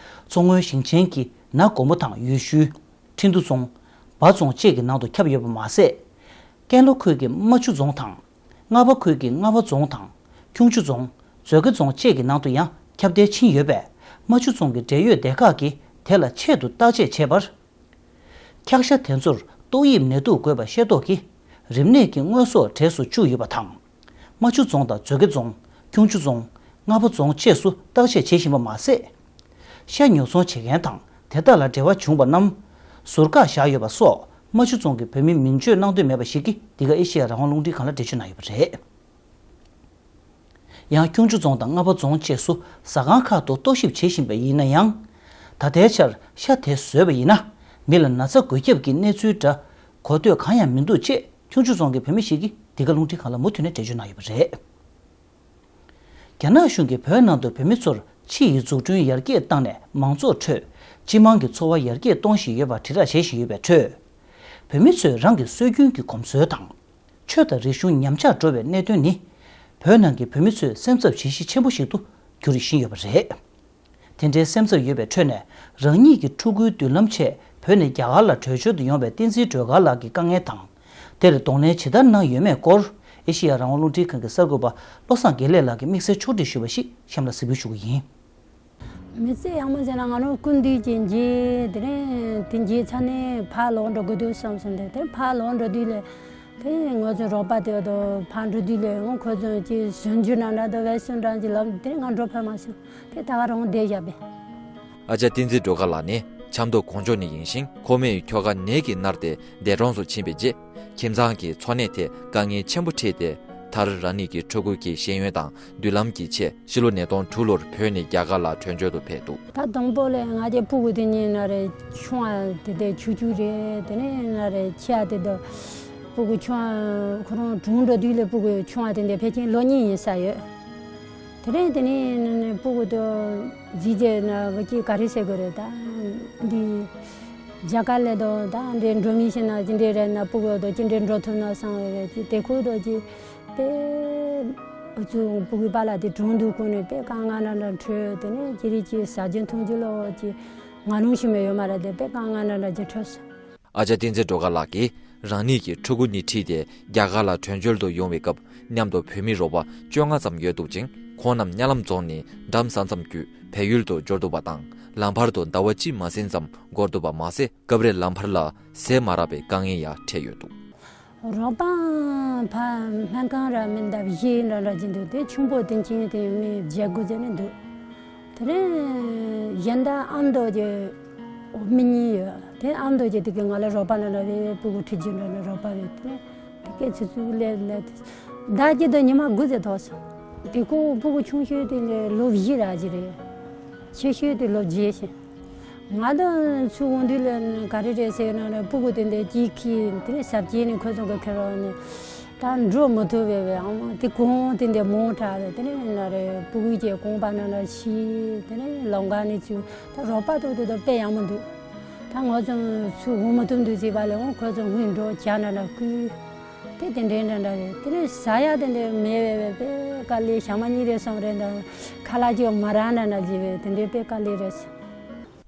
མཚོ་སྔོན་ཞིང་ཆེན་གྱི་ན་དགོང་མོ་དང་ཡུལ་ཤུལ། ཁྲིན་ཏུ་རྫོང་། སྦ་རྫོང་བཅས་ཀྱི་ནང་དུ་ཁྱབ་ཡོད་པ་མ་ཟད། ཀན་ལྷོ་ཁུལ་གྱི་རྨ་ཆུ་རྫོང་དང་། རྔ་པ་ཁུལ་གྱི་རྔ་པ་རྫོང་དང་། ཁྱུང་མཆུ་རྫོང་། མཛོད་དགེ་རྫོང་བཅས་ཀྱི་ནང་དུ་ཡང་ཁྱབ་གདལ་ཕྱིན་ཡོད་པས། རྨ་ཆུ་རྫོང་གི་འབྲེལ་ཡོད་སྡེ་ཁག་གིས་དེ་ལ་ཆེད་དུ་བརྟག་དཔྱད་བྱས་པར། འཁྱག་ཤ་དེ་ཚོར་ཏོག་དབྱིབས་ནད་དུག་འགོས་པ་ཤེས་རྟོགས་ཀྱིས། རིམས་ནད་ཀྱི་དངོས་ཟོག་གྲས་སུ་བཅུག་ཡོད་པ་དང་། རྨ་ཆུ་རྫོང་དང་མཛོད་དགེ་རྫོང་། ཁྱུང་མཆུ་རྫོང་། རྔ་པ་རྫོང་བཅས་སུ་བརྟག་དཔྱད་བྱེད་བཞིན་པ་མ་ཟད། ཤ་ཉོ་ཚོང་བྱེད་མཁན་དང་དེ་དག་ལ་འབྲེལ་བ་བྱུང་བ་རྣམས་ཟུར་བཀག་བཞག་ཡོད་པ་སོགས། རྨ་ཆུ་རྫོང་གི་བོད་མི་མིང་བརྗོད་གནང་འདོད་མེད་པ་ཞིག་གིས་འདི་ག་ཨེ་ཤེ་ཡ་རང་དབང་རླུང་འཕྲིན་ཁང་ལ་འགྲེལ་བརྗོད་གནང་ཡོད་པ་རེད། ཡང་ཁྱུང་མཆུ་རྫོང་དང་རྔ་པ་རྫོང་བཅས་སུ་ཟ་ཁང་ཁག་ཏུ་རྟོག་ཞིབ་བྱེད་བཞིན་པ་ཡིན་ན་ཡང་། ད་ལྟའི་ཆར་ཤ་དེ་ཟོས་པ་ཡིན་ན། མི་ལ་ན་ཚ་འགོས་ཁྱབ་ཀྱི་གནས་ཚུལ་འདྲ་གོ་ཐོས་གང་ཡང་མི་འདུག་ཅེས་ཁྱུང་མཆུ་རྫོང་གི་བོད་མི་ཞིག་གིས་འདི་ག་རླུང་འཕྲིན་ཁང་ལ་མུ་མཐུད་ནས་འགྲེལ་བརྗོད་གནང་ཡོད་པ་རེད། རྒྱ་ནག་གཞུང་གིས་བོད་ནང་དུ་བོད་མི་ཚོར་ཕྱི་ཡི་འཛུགས་སྐྲུན་ཡར་རྒྱས་བཏང་ནས་མང་ཚོགས་ཁྲོད་སྤྱི་དམངས་ཀྱི་འཚོ་བ་ཡར་རྒྱས་གཏོང་བཞིན་ཡོད་པར་དྲིལ་བསྒྲགས་བྱེད་བཞིན་ཡོད་པའི་ཁྲོད། བོད་མི་ཚོས་རང་གི་སྲོལ་རྒྱུན་གྱི་གོམས་སྲོལ་དང་། ཆོས་དང་རིག་གཞུང་ཉམས་ཆག་འགྲོ་བའི་གནད་དོན་ནི། བོད་ནང་གི་བོད་མི་ཚོའི་སེམས་འཚབ་བྱེད་གཞི་ཆེན་པོ་ཞིག་ཏུ་གྱུར་བཞིན་ཡོད་པ་རེད། དེ་འདྲའི་སེམས་འཚབ་ཡོད་པའི་ཁྲོད་ནས་རང་ཉིད་ཀྱི་ཕྲུ་གུའི་མདུན་ལམ་ཆེད་བོད་ནས་རྒྱ་གར་ལ་བྲོས་བྱོལ་དུ་ཡོང་བའི་བསྟན་འཛིན་སྒྲོལ་དཀར་ལགས་ཀྱི་དཀའ་ངལ་དང་། དེར་གདོང་ལེན་ཇི་ལྟར་གནང་ཡོད་མེད་སྐོར། ཨེ་ཤེ་ཡ་རང་དབང་རླུང་འཕྲིན་ཁང་གི་གསར་འགོད་པ་བློ་བཟང་དགེ་ལེགས་ལགས་ཀྱིས་དམིགས་བསལ་ཕྱོགས་སྒྲིག་ཞུས་པ་ཞིག་གཤམ་ལ་གཟིགས་འབུལ་ཞུ་གི་ཡིན། མི་ཚེ་ཡག་མོ་ཟེར་ན་ང་རང་སྐུ་མདུན་གྱི་མཇལ། དེ་རིང་དེ་མཇལ་ཚར་ནས་ཕར་ལོག་འགྲོ་དགོས་འདུག་བསམ་སོང་། དེ་དེ་ཕར་ལོག་འགྲོ་དུས་ལ་དེ་ང་ཚོའི་རོགས་པ་དེ་དང་ཕར་འགྲོ་དུས་ལ་ང་ཁོ་ཚོ་ཀྱི་ཟུན་ཇུ་ན་འདྲ་དང་བེ་སུན་འདྲ་ཅིག་ལབ། དེ་ང་འགྲོ་ཕོད་མ་སོང་། དེ་ད་ག་རང་བསྡད་བཞག་པས། ཨ་ཅག་བསྟན་འཛིན་སྒྲོལ་དཀར་ལགས་ནི་ཆབ་མདོ་གངས་ལྗོངས་ནས་ཡིན་ཞིང་། ཁོ་མོས་ཁྱོ་ག་ནད་ཀྱིས་མནར་ཏེ་འདས་གྲོངས་སུ་ཕྱིན་པའི་རྗེས། ཁྱིམ་ཚང་གི་འཚོ་གནས་ཐད་དཀའ་ངལ་ཆེན་པོ་འཕྲད་དེ། མཐར་རང་ཉིད་ཀྱི་ཕྲུ་གུ་གི་ཤེས་ཡོན་དང་མདུན་ལམ་གྱི་ཆེད་ཕྱི་ལོ་ཉིས་སྟོང་དྲུག་ལོར་བོད་ནས་རྒྱ་གར་ལ་བྲོས་བྱོལ་དུ་ཕེབས་འདུག། ད་དང་པོ་ལས་ང་ཚོའི་སྤུ་གུ་དེ་གཉིས་ན་རེ་ཆུང་བ་དེ་དེ་ཆུང་ཆུང་རེད། དེ་ནས་ན་རེ་ཆེ་བ་དེ་དང་སྤུ་གུ་ཆུང་བ་ཁོ་རང་གྲོངས་འགྲོ་དུས་ལས་སྤུ་གུ་ཆུང་བ་དེ་འདྲ་ཕལ་ཆེར་ལོ་གཉིས་ཡིན་ས་ཡོད། དེ་རིང་དེ་ནས་སྤུ་གུ་དང་རྗེས་བྱས་ན་ག་ཅིག་ག་རེ་ཟེར་དགོས་རེད། ད་འདི་རྒྱ་གར་ལ་དང་ད་འདྲའི་འགྲོ་མི་ཤེས་ན་ཅི་འདྲའི་རེད་ན། སྤུ་གུ་དང་ཅི་འདྲའི་འགྲོ་ཐུབ་ན་བསམ་པའི་ཅི་དེ་ཁུལ་དང་ཅི་དཔེ་ཨུ་ཚུགས་སྤུ་གུའི་པཱ་ལགས་དེ་གྲོངས་དུས་ཁོ་ནས་དཔེ་དཀའ་ངལ་འདྲ་འདྲ་འཕྲད། དེ་ནས་ཅི་རིགས་ཅི་ཟ་རྒྱུ་འཐུང་རྒྱུ་ལོ་ཅི་ང་རང་ཤི་མེད་ཡོད་མ་རེད། དེ་དཔེ་དཀའ་ངལ་འདྲ་འདྲ་ཅི་འཕྲད་སོང་། ཨ་ཅག་བསྟན་འཛིན་སྒྲོལ་དཀར་ལགས་ཀྱིས་རང་ཉིད་ཀྱི་ཕྲུ་གུ་གཉིས་ཁྲིད་དེ་རྒྱ་གར་ལ་བྲོས་བྱོལ་དུ་ཡོང་བའི་སྐབས། མཉམ་དུ་བོད་མི་རོགས་པ་བཅོ་ལྔ་ཙམ་ཡོད་འདུག་ཅིང་། ཁོང་རྣམས་གཉའ་ལམ་རྫོང་ནས་འགྲམ་ས་མཚམས་བརྒྱུད་བལ་ཡུལ་དུ་འབྱོར་འདུག་པ་དང་། ལམ་བར་དུ་ཟླ་བ་གཅིག་མ་ཟིན་ཙམ་འགོར་འདུག་པ་མ་ཟད། སྐབས་རེ་ལམ་བར་ལ་ཟས་མ་རག་པའི་དཀའ་ངལ་ཡང་འཕྲད་ཡོད་འདུག། རོགས་པ་ཕ་སྨན་ཁང་ར་མི་འདབ་བཞི་འདྲ་འདྲ་ཅིག་འདུག། དེ་ཆུང་པོ་དེ་ཅིག་དེ་མི་བརྒྱད་དགུ་ཙམ་ནས་འདུག། དེ་ནས་གཞན་དག་ཨ་མདོ་གི་མི་གཉིས་ཡོད། དེ་ཨ་མདོ་གི་དེ་གི་ང་ལ་རོགས་པ་འདྲ་འདྲ་རེད། སྤུ་གུ་ཁྲིད་རྒྱུ་འདྲ་འདྲ་རོགས་པ་རེད། དེ་དེ་སྐད་ཆ་ཚུལ་ལས་ལས་དེ་ཟླ་གཅིག་དང་ཉི་མ་དགུ་ཙམ་ཐོག་སོང་། དེ་ཁོ་སྤུ་གུ་ཆུང་ཤོས་དེ་ལོ་བཞི་ར་ཅིག་རེད། ཆེ་ཤོས་དེ་ལོ་བརྒྱད་ཤིང་། ང་དང་ཚུར་འོང་དུས་ལ་ག་རེ་རེད་ཟེར་ན་ནི་སྤུ་གུ་དེ་འདྲ་གཅིག་གིས་དེ་ནས་ཟབ་ཅིག་ནས་ཁོ་ཚོ་གི་ཁེར་རོ་ནས་ད་འགྲོ་མི་ཐུབ་པའི་བའི་ཨང་དེ་གོང་དེ་འདྲ་མོ་དྲག་རེད། དེ་ནས་ན་རེ་སྤུ་གུ་གྱི་གོང་པ་ན་ན་ཤི། དེ་ནས་ལམ་ཁ་ནས་ཚུར་ད་རོགས་པ་ཐོག་དེ་དང་དཔེ་ཡག་མོ་འདུག། ད་ང་ཚོ་ཚུར་འོང་མི་ཐུབ་འདུག་ཟེར་བ་ལས་འོང་ཁོ་ཚོ་སྔོན་འགྲོ་བྱ་ན་ན་སྐུལ། དེ་དེ་འདྲའི་འདྲ་འདྲ་རེད། དེ་ནས་ཟ་ཡ་དེ་འདྲའི་མེད་པའི་བའི་དཔེ་དཀའ་ལས། ཞག་མ་གཉིས་རེ་གསུམ་རེ་འདྲ་ཁ་ལག་ཅིག་མ་རག་འདྲ་འདྲ་ཅིག་བའི་དེ་འདྲའི་དཔེ་དཀའ་ལས་རེད།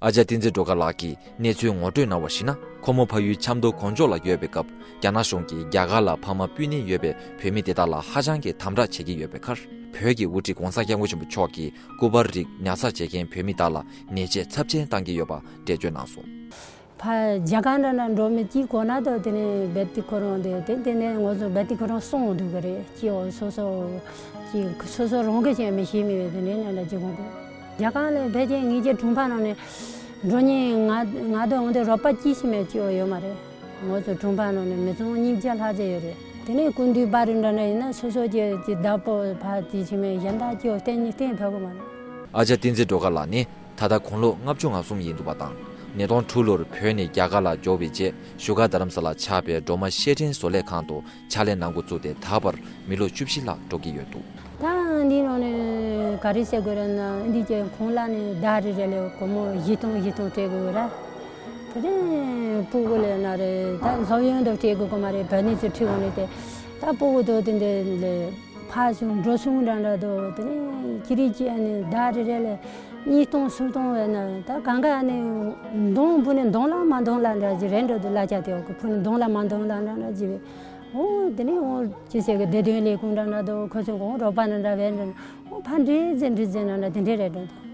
ཨ་ཅག་བསྟན་འཛིན་སྒྲོལ་དཀར་ལགས་ཀྱིས་གནས་ཚུལ་ངོ་སྤྲོད་གནང་བར་གཞིགས་ན། ཁོ་མོ་ཕ་ཡུལ་ཆབ་མདོ་གོ་འཇོ་ལ་ཡོད་པའི་སྐབས། རྒྱ་ནག་གཞུང་གིས་རྒྱ་གར་ལ་ཕ་མ་སྤུན་ཉེ་ཡོད་པའི་བོད་མི་དེ་དག་ལ་ཧ་ཅང་གི་དམ་དྲག་བྱེད་ཀྱི་ཡོད་པའི་ཁར། བོད་ཀྱི་དབུ་ཁྲིད་༸གོང་ས་༸སྐྱབས་མགོན་ཆེན་པོ་མཆོག་གིས་སྐུ་པར་རིགས་ཉར་ཚགས་བྱེད་མཁན་བོད་མི་དག་ལ་ཉེས་ཆད་ཚབས་ཆེན་བཏང་གི་ཡོད་པ་འགྲེལ་བརྗོད་གནང་སོང་། ཕ་རྒྱ་གར་འདྲ་འདྲ་འགྲོ་མི་གཅིག་གོ་ན་དོ། དེ་ནས་རྦད་དེ་ཁོ་རང་དེ་དེ་དེ་ནས་ང་ཚོ་རྦད་དེ་ཁོ་རང་སོང་འདུག་གི་རེད། ཅི་འོ་སོ་སོ་ཅི་སོ་སོ་རང་གི་ཅི་མི་ཤེས་མི་བས། དེ་ནས་འདྲ་འདྲ་ཅི་གོ་གོ། རྒྱ་གར་ལ་ཕལ་ཆེར་ངེད་ཀྱི་དྲུང་པ་ནང་ནས་འགྲོ་ཉིན་ང་ང་དང་འོང་དེ་རོགས་པ་ཅི་ཞིག་མེད་ཅི་འོ་ཡོད་མ་རེད། ང་ཚོ་དྲུང་པ་ནང་ནས་མི་ཚང་སྙིང་རྗེ་ལྷག་ཅེ་ཡོད་རེད། དེ་ནས་སྐུ་མདུན་པར་རིས་འདྲ་འདྲ་ཡིན་ན་སོ་སོ་ཅི་ཅི་བདག་པོ་ཕ་ཅི་ཞིག་མེད། གཞན་དག་ཅི་འོ་གཏན་ནས་གཏན་ཕབ་གི་མ་རེད། ཨ་ཅག་བསྟན་འཛིན་སྒྲོལ་དཀར་ལགས་ནི་ད་ལྟ་དགུང་ལོ་ལྔ་བཅུ་ང་གསུམ་ཡིན་འདུག་པ་དང་། ཉིས་སྟོང་དྲུག་ལོར་བོད་ནས་རྒྱ་གར་ལ་འབྱོར་བའི་རྗེས། བཞུགས་སྒར་རྡ་རམ་ས་ལ་ཆགས་པའི་སྒྲོལ་མ་བཤད་འཕྲིན་བཟོ་ལས་ཁང་དུ་ཕྱག་ལས་གནང་འགོ་བཙུགས་ཏེ། ད་བར་མི་ལོ་བཅུ་བཞི་ལྷག་འགྲོ་གི་ཡོད་འདུག། ད་འདི་ནང་ནས་ག་རེ་ཟེར་དགོས་རེད་ན། འདི་ཀྱི་ཁོང་ལ་ནི་ཟླ་རེ་རེ་ལ་སྒོར་མོ་བཞི་སྟོང་བཞི་སྟོང་སྤྲད་དགོས་ར། དེ་རིང་སྤུ་གུ་ལས་ན་རེ་ད་སློབ་ཡོན་དུ་སྤྲད་དགོས་གོ་མ་རེད། བོད་ནས་ཚུར་ཁྲིད་འོང་ནས་དེ་ད་སྤུ་གུ་དོ་དེ་འདྲ་ལས་ཕར་སོང་འགྲོ་སོང་འདྲ་འདྲ་དོ། དེ་ནས་ཅི་རིགས་ཅི་ཨ་ནི་ཟླ་རེ་རེ་ལ་གཉིས་སྟོང་གསུམ་སྟོང་བས་ན། ད་གང་ག་ཨ་ནི་འདོང་བུ་ནི་འདོང་ལ་མ་འདོང་ལ་འདྲ་ཅི་རེད་འགྲོ་དུ་གླ་ཆ་དེ་འོ་གི་བུ་ནི་འདོང་ལ་མ་འདོང་ལ་འདྲ་འདྲ་ཅི་བས། འོ་དེ་ནས་འོ་ཅི་ཟེར་གི་བདེ་དོན་ལས་ཁུངས་འདྲ་འདྲ་དོ། ཁོ་ཚོ་གོང་རོགས་པ་འདྲ་འདྲ་བས་འདྲ་འོ་ཕ་འདྲེ་ཟེར་འདྲེ་ཟེར་འདྲ་འདྲ་དེ་འདྲེ་རེད་འགྲོ་དོ།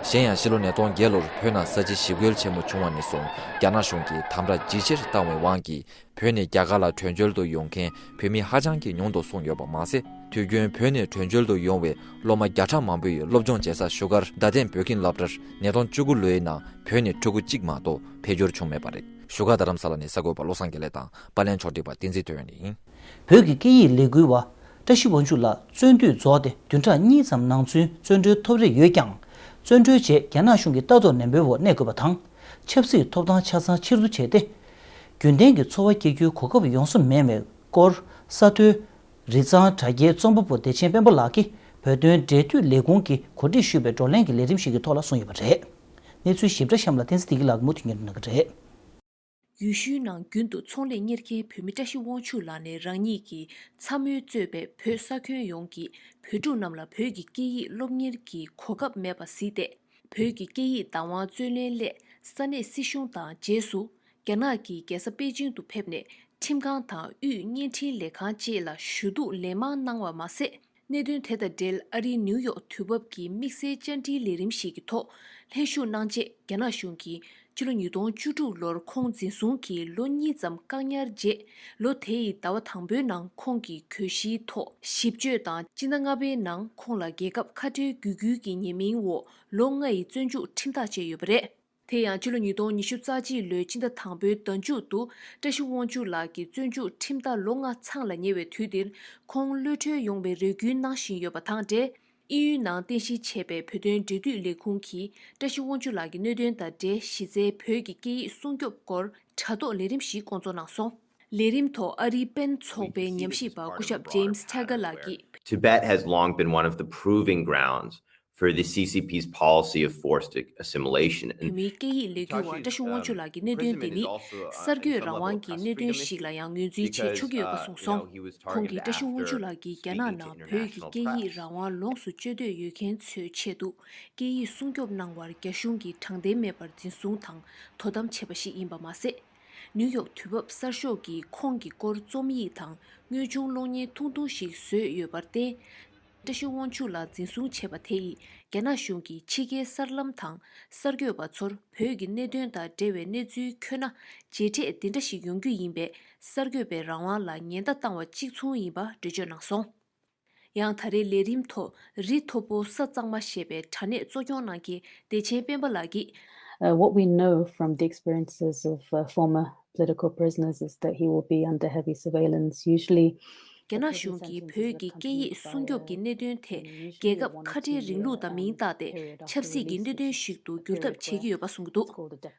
གཞན་ཡང་ཕྱི་ལོ་ཉིས་སྟོང་བརྒྱད་ལོར་བོད་ནང་ས་བྱི་ཞི་རྒོལ་ཆེན་མོ་བྱུང་བ་ནས་བཟུང་རྒྱ་ནག་གཞུང་གིས་དམ་དྲག་ཇེ་ཆེར་བཏང་བའི་དབང་གིས། བོད་ནས་རྒྱ་གར་ལ་བྲོས་བྱོལ་དུ་ཡོང་མཁན་བོད་མི་ཧ་ཅང་གི་ཉུང་དུ་སོང་ཡོད་པ་མ་ཟད། དུས་རྒྱུན་བོད་ནས་བྲོས་བྱོལ་དུ་ཡོང་བའི་སློབ་མ་བརྒྱ་ཕྲག་མང་པོ་ཡི་སློབ་སྦྱོང་བྱེད་ས་བཞུགས་སྒར་རྡ་སྟེང་བོད་ཁྱིམ་སློབ་གྲྭར་ཉིས་སྟོང་བཅུ་དགུ་ལོའི་ནང་བོད་ནས་ཕྲུ་གུ་གཅིག་མ་གཏོགས་ཕེབས་འབྱོར་བྱུང་མེད་པ་རེད། བཞུགས་སྒར་རྡ་རམ་ས་ལ་ནས་གསར་འགོད་པ་བློ་བཟང་དགེ་ལེགས་དང་པར་ལེན་ཕྱོགས་སྒྲིག་པ་བསྟན་འཛིན་ཐོན་ཡོད་ཡིན། བོད་ཀྱི་སྐད་ཡིག་ལས་འགུལ་བ་བཀྲ་ཤིས་དབང་ཕྱུག་ལགས་བཙོན་དུས་རྫོགས་ཏེ་བདུན་ཕྲག་གཉིས་ཙམ་ནང་ཚུན་བཙོན་གྲོལ་ཐོབ་རེ་ཡོད་ཀྱང་། བཙོན་གྲོལ་རྗེས་རྒྱ་ནག་གཞུང་གི་ལྟ་རྟོག་ནན་པོའི་འོག་གནས་དགོས་པ་དང་། ཆབ་སྲིད་ཐོབ་ཐང་ཆ་ཚང་ཕྱིར་བསྡུ་བྱས་ཏེ། རྒྱུན་ལྡན་གྱི་འཚོ་བ་སྐྱེལ་རྒྱུའི་གོ་སྐབས་ཡོང་ས་མེད་པའི་སྐོར། ས་མཐོའི་རི་གཙང་དྲ་རྒྱའི་རྩོམ་པ་པོ་བདེ་ཆེན་དཔོན་པོ་ལགས་ཀྱིས་བོད་དོན་འབྲེལ་མཐུད་ལས་ཁུངས་ཀྱིས་གོ་སྒྲིག་ཞུས་པའི་བགྲོ་གླེང་གི་ལས་རིམ་ཞིག་གི་ཐོག་ལ་གསུངས་ཡོད་པ་རེད། གནས་ཚུལ་ཞིབ་ཕྲ་གཤམ་ལ་བསྟན་འཛིན་བདེ་སྐྱིད་ལགས་ཀྱིས་མུ་མཐུད་སྙན་སྒྲོན་གནང་གི་རེད། ཡུལ་ཤུལ་ནང་རྒྱུན་དུ་ཚོང་ལས་གཉེར་མཁན་བོད་མི་བཀྲ་ཤིས་དབང་ཕྱུག་ལགས་ནས་རང་ཉིད་ཀྱི་ཚ་མོས་གཙོས་པའི་བོད་ས་ཁྱོན་ཡོངས་ཀྱི་བོད་ཕྲུག་རྣམས་ལ་བོད་ཀྱི་སྐད་ཡིག་སློབ་གཉེར་གྱི་གོ་སྐབས་མེད་པ་གཟིགས་ཏེ། བོད་ཀྱི་སྐད་ཡིག་བདག་དབང་རྩོད་ལེན་སླད་ས་གནས་སྲིད་གཞུང་དང་རྗེས་སུ་རྒྱ་ནག་གི་རྒྱལ་ས་པེ་ཅིང་དུ་ཕེབས་ནས་ཁྲིམས་ཁང་དང་དབུས་བརྙན་འཕྲིན་ལས་ཁང་བཅས་ལ་ཞུ་གཏུག་ལན་མང་གནང་བ་མ་ཟད། གནད་དོན་དེ་དང་འབྲེལ་ཨ་རིའི་ནིའུ་ཡོག་དུས་བབ་ཀྱི་དམིགས་བསལ་བཅར་འདྲིའི་ལས་རིམ་ཞིག་གི་ཐོག་ལྷན་ཞུགས་གནང་རྗེས། རྒྱ་ནག་གཞུང་གིས་ཕྱི་ལོ་ཉིས་སྟོང་བཅུ་དྲུག་ལོར་ཁོང་འཛིན་བཟུང་གིས་ལོ་གཉིས་ཙམ་བཀག་ཉར་རྗེས། ལོ་དེ་ཡི་ཟླ་བ་དང་པོའི་ནང་ཁོང་གི་གྱོད་གཞིའི་ཐོག་ཞིབ་དཔྱོད་དང་། སྤྱི་ཟླ་ལྔ་པའི་ནང་ཁོང་ལ་རྒྱལ་ཁབ་ཁ་བྲལ་བརྒྱུད་སྐུལ་གྱི་ཉེས་མིང་འོག་ལོ་ལྔ་ཡི་བཙོན་འཇུག་ཁྲིམས་ཐག་བཅད་ཡོད་པ་རེད། དེ་ཡང་ཕྱི་ལོ་ཉིས་སྟོང་ཉི་ཤུ་རྩ་གཅིག་ལོའི་སྤྱི་ཟླ་དང་པོའི་ཟླ་མཇུག་ཏུ་བཀྲ་ཤིས་དབང་ཕྱུག་ལགས་ཀྱི་བཙོན་འཇུག་ཁྲིམས་ཐག་ལོ་ལྔ་ཚང་ལ་ཉེ་བའི་དུས་འདིར་ཁོང་གློད་གྲོལ་ཡོང་བའི་རེ་སྐུལ་གནང་བཞིན་ཡོད་པ་དང་འབྲེལ། དབྱིན་ཡུལ་ནང་རྟེན་གཞི་བྱས་པའི་བོད་དོན་འབྲེལ་མཐུད་ལས་ཁུངས་ཀྱིས་བཀྲ་ཤིས་དབང་ཕྱུག་ལགས་ཀྱི་གནད་དོན་དང་འབྲེལ་གཞི་རྩའི་བོད་ཀྱི་སྐད་ཡིག་སྲུང་སྐྱོབ་སྐོར་དྲ་ཐོག་ལས་རིམ་ཞིག་བསྐོང་ཚོགས་གནང་སོང་། ལས་རིམ་ཐོག་ཨ་རིའི་པེན་ཚོགས་པའི་ཉམས་ཞིབ་པ་སྐུ་ཞབས་James Taggart ལགས་ཀྱིས། Tibet has long been one of the proving grounds for the C C P's policy of forced assimilation. བོད་མིའི་སྐད་ཡིག་ལས་འགུལ་བ་བཀྲ་ཤིས་དབང་ཕྱུག་ལགས་ཀྱི་གནད་དོན་དེ་ནི་གསར་འགོད་རང་དབང་གི་གནད་དོན་ཞིག་ལ་ཡང་ངོས་འཛིན་བྱེད་ཆོག་གི་ཡོད་པ་གསུངས་སོང་། ཁོང་གིས་བཀྲ་ཤིས་དབང་ཕྱུག་ལགས་ཀྱིས་རྒྱ་ནག་ནང་བོད་ཀྱི་སྐད་ཡིག་རང་དབང་ལོངས་སུ་སྤྱོད་འདོད་ཡོད་མཁན་ཚོའི་ཆེད་དུ་སྐད་ཡིག་སྲུང་སྐྱོབ་གནང་བར་རྒྱ་གཞུང་གིས་དྲང་བདེན་མེད་པར་འཛིན་བཟུང་དང་དོ་དམ་བྱས་པ་ཞིག་ཡིན་པ་མ་ཟད། ནིའུ་ཡོག་དུས་བབ་གསར་ཤོག་གིས་ཁོང་གི་སྐོར་རྩོམ་ཡིག་དང་དངོས་བྱུང་གློག་བརྙན་ཐུང་ཐུང་ཞིག་བཟོས་ཡོད་པར་བརྟེན། བཀྲ་ཤིས་དབང་ཕྱུག་ལགས་འཛིན་བཟུང་བྱས་པ་དེ་ཡིས་རྒྱ་ནག་གཞུང་གིས་ཕྱི་རྒྱལ་གསར་ལམ་དང་གསར་འགོད་པ་ཚོར་བོད་ཀྱི་གནད་དོན་དང་འབྲེལ་བའི་གནས་ཚུལ་འཁྱོལ་ན་རྗེས་འབྲས་འདི་འདྲ་ཞིག་ཡོང་རྒྱུ་ཡིན་པས། གསར་འགོད་པའི་རང་དབང་ལ་ཉེན་བརྡ་བཏང་བ་གཅིག་མཚུངས་ཡིན་པ་འགྲེལ་བརྗོད་གནང་སོང་། ཡང་ད་རེས་ལས་རིམ་ཐོག་རི་མཐོ་པོ་ས་གཙང་མ་ཞེས་པའི་དྲ་གནས་གཙོ་སྐྱོང་གནང་མཁན་བདེ་ཆེན་དཔོན་པོ་ལགས་ཀྱིས། Uh, what we know from the experiences of uh, former political prisoners is that he will be under heavy surveillance, usually རྒྱ་ནག་གཞུང་གིས་བོད་ཀྱི་སྐད་ཡིག་སྲུང་སྐྱོབ་ཀྱི་གནད་དོན་དེ་རྒྱལ་ཁབ་ཁ་བྲལ་རིང་ལུགས་དང་མིང་བཏགས་ཏེ་ཆབ་སྲིད་ཀྱི་གནད་དོན་ཞིག་ཏུ་འགྱུར་ཐབས་བྱེད་ཀྱི་ཡོད་པ་གསུངས་ཀྱི་འདུག།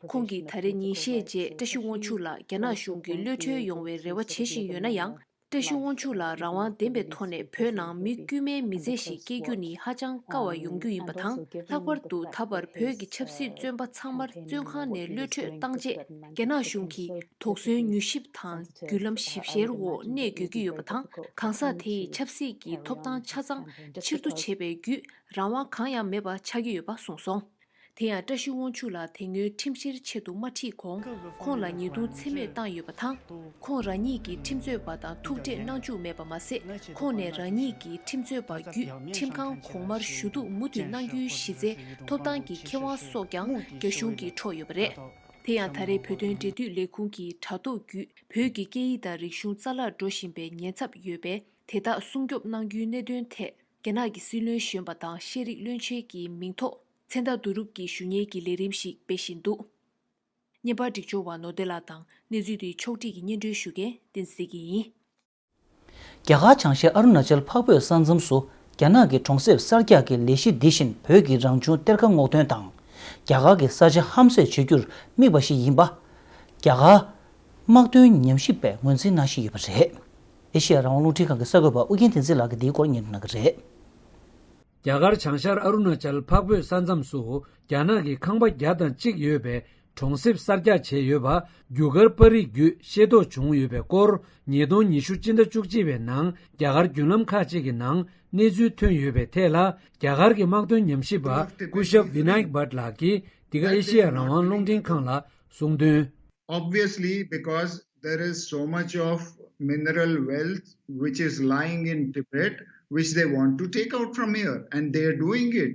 ཁོང་གིས་ད་རེས་ཉིན་ཤས་རྗེས་བཀྲ་ཤིས་དབང་ཕྱུག་ལགས་རྒྱ་ནག་གཞུང་གིས་གློད་གྲོལ་ཡོང་བའི་རེ་བ་བྱེད་བཞིན་ཡོད་ན་ཡང་། བཀྲ་ཤིས་དབང་ཕྱུག་ལགས་རང་དབང་ལྡན་པའི་ཐོག་ནས་བོད་ནང་མི་དཀྱུས་མའི་མི་ཚེ་ཞིག་སྐྱེལ་རྒྱུ་ནི་ཧ་ཅང་དཀའ་བ་ཡོང་རྒྱུ་ཡིན་པ་དང་། ལྷག་པར་དུ་ད་བར་བོད་ཀྱི་ཆབ་སྲིད་བཙོན་པ་ཚང་མར་བཙོན་ཁང་ནས་གློད་གྲོལ་བཏང་རྗེས། རྒྱ་ནག་གཞུང་གིས་དོགས་ཟོན་མྱུལ་ཞིབ་དང་བརྒྱུད་ལམ་ཞིབ་བཤེར་འོག་གནས་དགོས་ཀྱི་ཡོད་པ་དང་། གང་ཟག་དེ་ཡི་ཆབ་སྲིད་ཀྱི་ཐོབ་ཐང་ཆ་ཚང་ཕྱིར་བསྡུ་བྱས་པའི་བརྒྱུད་རང་དབང་གང་ཡང་མེད་པ་ཆགས་ཀྱི་ཡོད་པ་གསུངས་སོང་། དེ་ཡང་བཀྲ་ཤིས་དབང་ཕྱུག་ལགས་དེ་སྔོན་ཁྲིམས་བཤེར་ཆེད་དུ་མ་ཁྲིད་གོང་ཁོང་ལ་ཉེས་རྡུང་ཚད་མེད་བཏང་ཡོད་པ་དང་། ཁོང་རང་ཉིད་ཀྱི་ཁྲིམས་རྩོད་པ་དང་ཐུག་འཕྲད་གནང་བཅུག་མེད་པ་མ་ཟད། ཁོང་ནས་རང་ཉིད་ཀྱི་ཁྲིམས་རྩོད་པ་བརྒྱུད་ཁྲིམས་ཁང་གོང་མར་ཞུ་གཏུག་མུ་མཐུད་གནང་རྒྱུའི་གཞི་རྩའི་ཐོབ་ཐང་གི་ཁེ་དབང་སོགས་ཀྱང་རྒྱ་གཞུང་གིས་འཕྲོག་ཡོད་པ་རེད། དེ་ཡང་ད་རེས་བོད་དོན་འབྲེལ་མཐུད་ལས་ཁུངས་ཀྱི་དྲ་ཐོག་བརྒྱུད་བོད་ཀྱི་སྐད་ཡིག་དང་རིག་གཞུང་རྩ་བརླག་འགྲོ་བཞིན་པའི་ཉེན་ཚབས་ཡོད་པས། དེ་དག་སྲུང་སྐྱོབ་གནང་རྒྱུའི་གནད་དོན་ཐད། རྒྱ་ནག་གི་སྲིད་བློན་གཞོན་པ་དང་ཤེས་རིག་བློན་ཆེན་གྱི་མིང་ཐོག་མཚན་རྟགས་བསྡུ་རུབ་ཀྱི་ཞུ་སྙན་གྱི་ལས་རིམ་ཞིག་སྤེལ་བཞིན་འདུག་བརྙན་པར་སྒྲིག་སྦྱོར་བ་ནོར་བདེ་ལགས་དང་གནས་ཚུལ་དེ་ཕྱོགས་སྒྲིག་གིས་སྙན་སྒྲོན་ཞུ་མཁན་བསྟན་འཛིན་ཡིན། རྒྱ་གར་བྱང་ཤར་ཨ་རུ་ན་ཅལ་འཕགས་བོད་ས་མཚམས་སུ་རྒྱ་ནག་གི་གྲོང་གསེབ་གསར་རྒྱག་གི་ལས་གཞི་འདི་བཞིན་བོད་ཀྱི་རང་བྱུང་གཏེར་ཁ་སྔོག་འདོན་དང་། རྒྱ་གར་གྱི་ས་ཆ་ཧམ་བཟས་བྱེད་རྒྱུར་དམིགས་པ་ཞིག་ཡིན་པ། རྒྱ་གར་དམག་དོན་ཉམས་ཞིབ་པས་ངོས་འཛིན་གནང་བཞིན་ཡོད་པ་རེད། ཨེ་ཤེ་ཡ་རང་དབང་རླུང་འཕྲིན་ཁང་གི་གསར་འགོད་པ་ཨུ་རྒྱན་བསྟན་འཛིན་ལགས་ཀྱིས་འདིའི་སྐོར་སྙན་སྒྲོན་གནང་གི་རེད། རྒྱ་གར་བྱང་ཤར་ཨ་རུ་ན་ཅལ་འཕགས་བོད་ས་མཚམས་སུ་རྒྱ་ནག་གི་ཁང་པ་བརྒྱ་དང་གཅིག་ཡོད་པའི་གྲོང་གསེབ་གསར་རྒྱག་བྱས་ཡོད་པ་རྒྱུ་སྐར་པར་རིས་བརྒྱུད་ཤེས་རྟོགས་བྱུང་ཡོད་པའི་སྐོར། ཉིས་སྟོང་ཉི་ཤུ་སྤྱི་ཟླ་བཅུ་གཅིག་པའི་ནང་རྒྱ་གར་བརྒྱུད་ལམ་ཁག་ཅིག་གི་ནང་གནས་ཚུལ་ཐོན་ཡོད་པའི་ཐད་ལ། རྒྱ་གར་གྱི་དམག་དོན་ཉམས་ཞིབ་པ་སྐུ་ཞབས་བི་ནཱཡིག་བྷཊ་ལགས་ཀྱིས་འདི་ག་ཨེ་ཤེ་ཡ་རང་དབང་རླུང་འཕྲིན་ཁང་ལ་གསུངས་དོན། Obviously, because there is so much of mineral wealth which is lying in Tibet, which they want to take out from here, and they are doing it,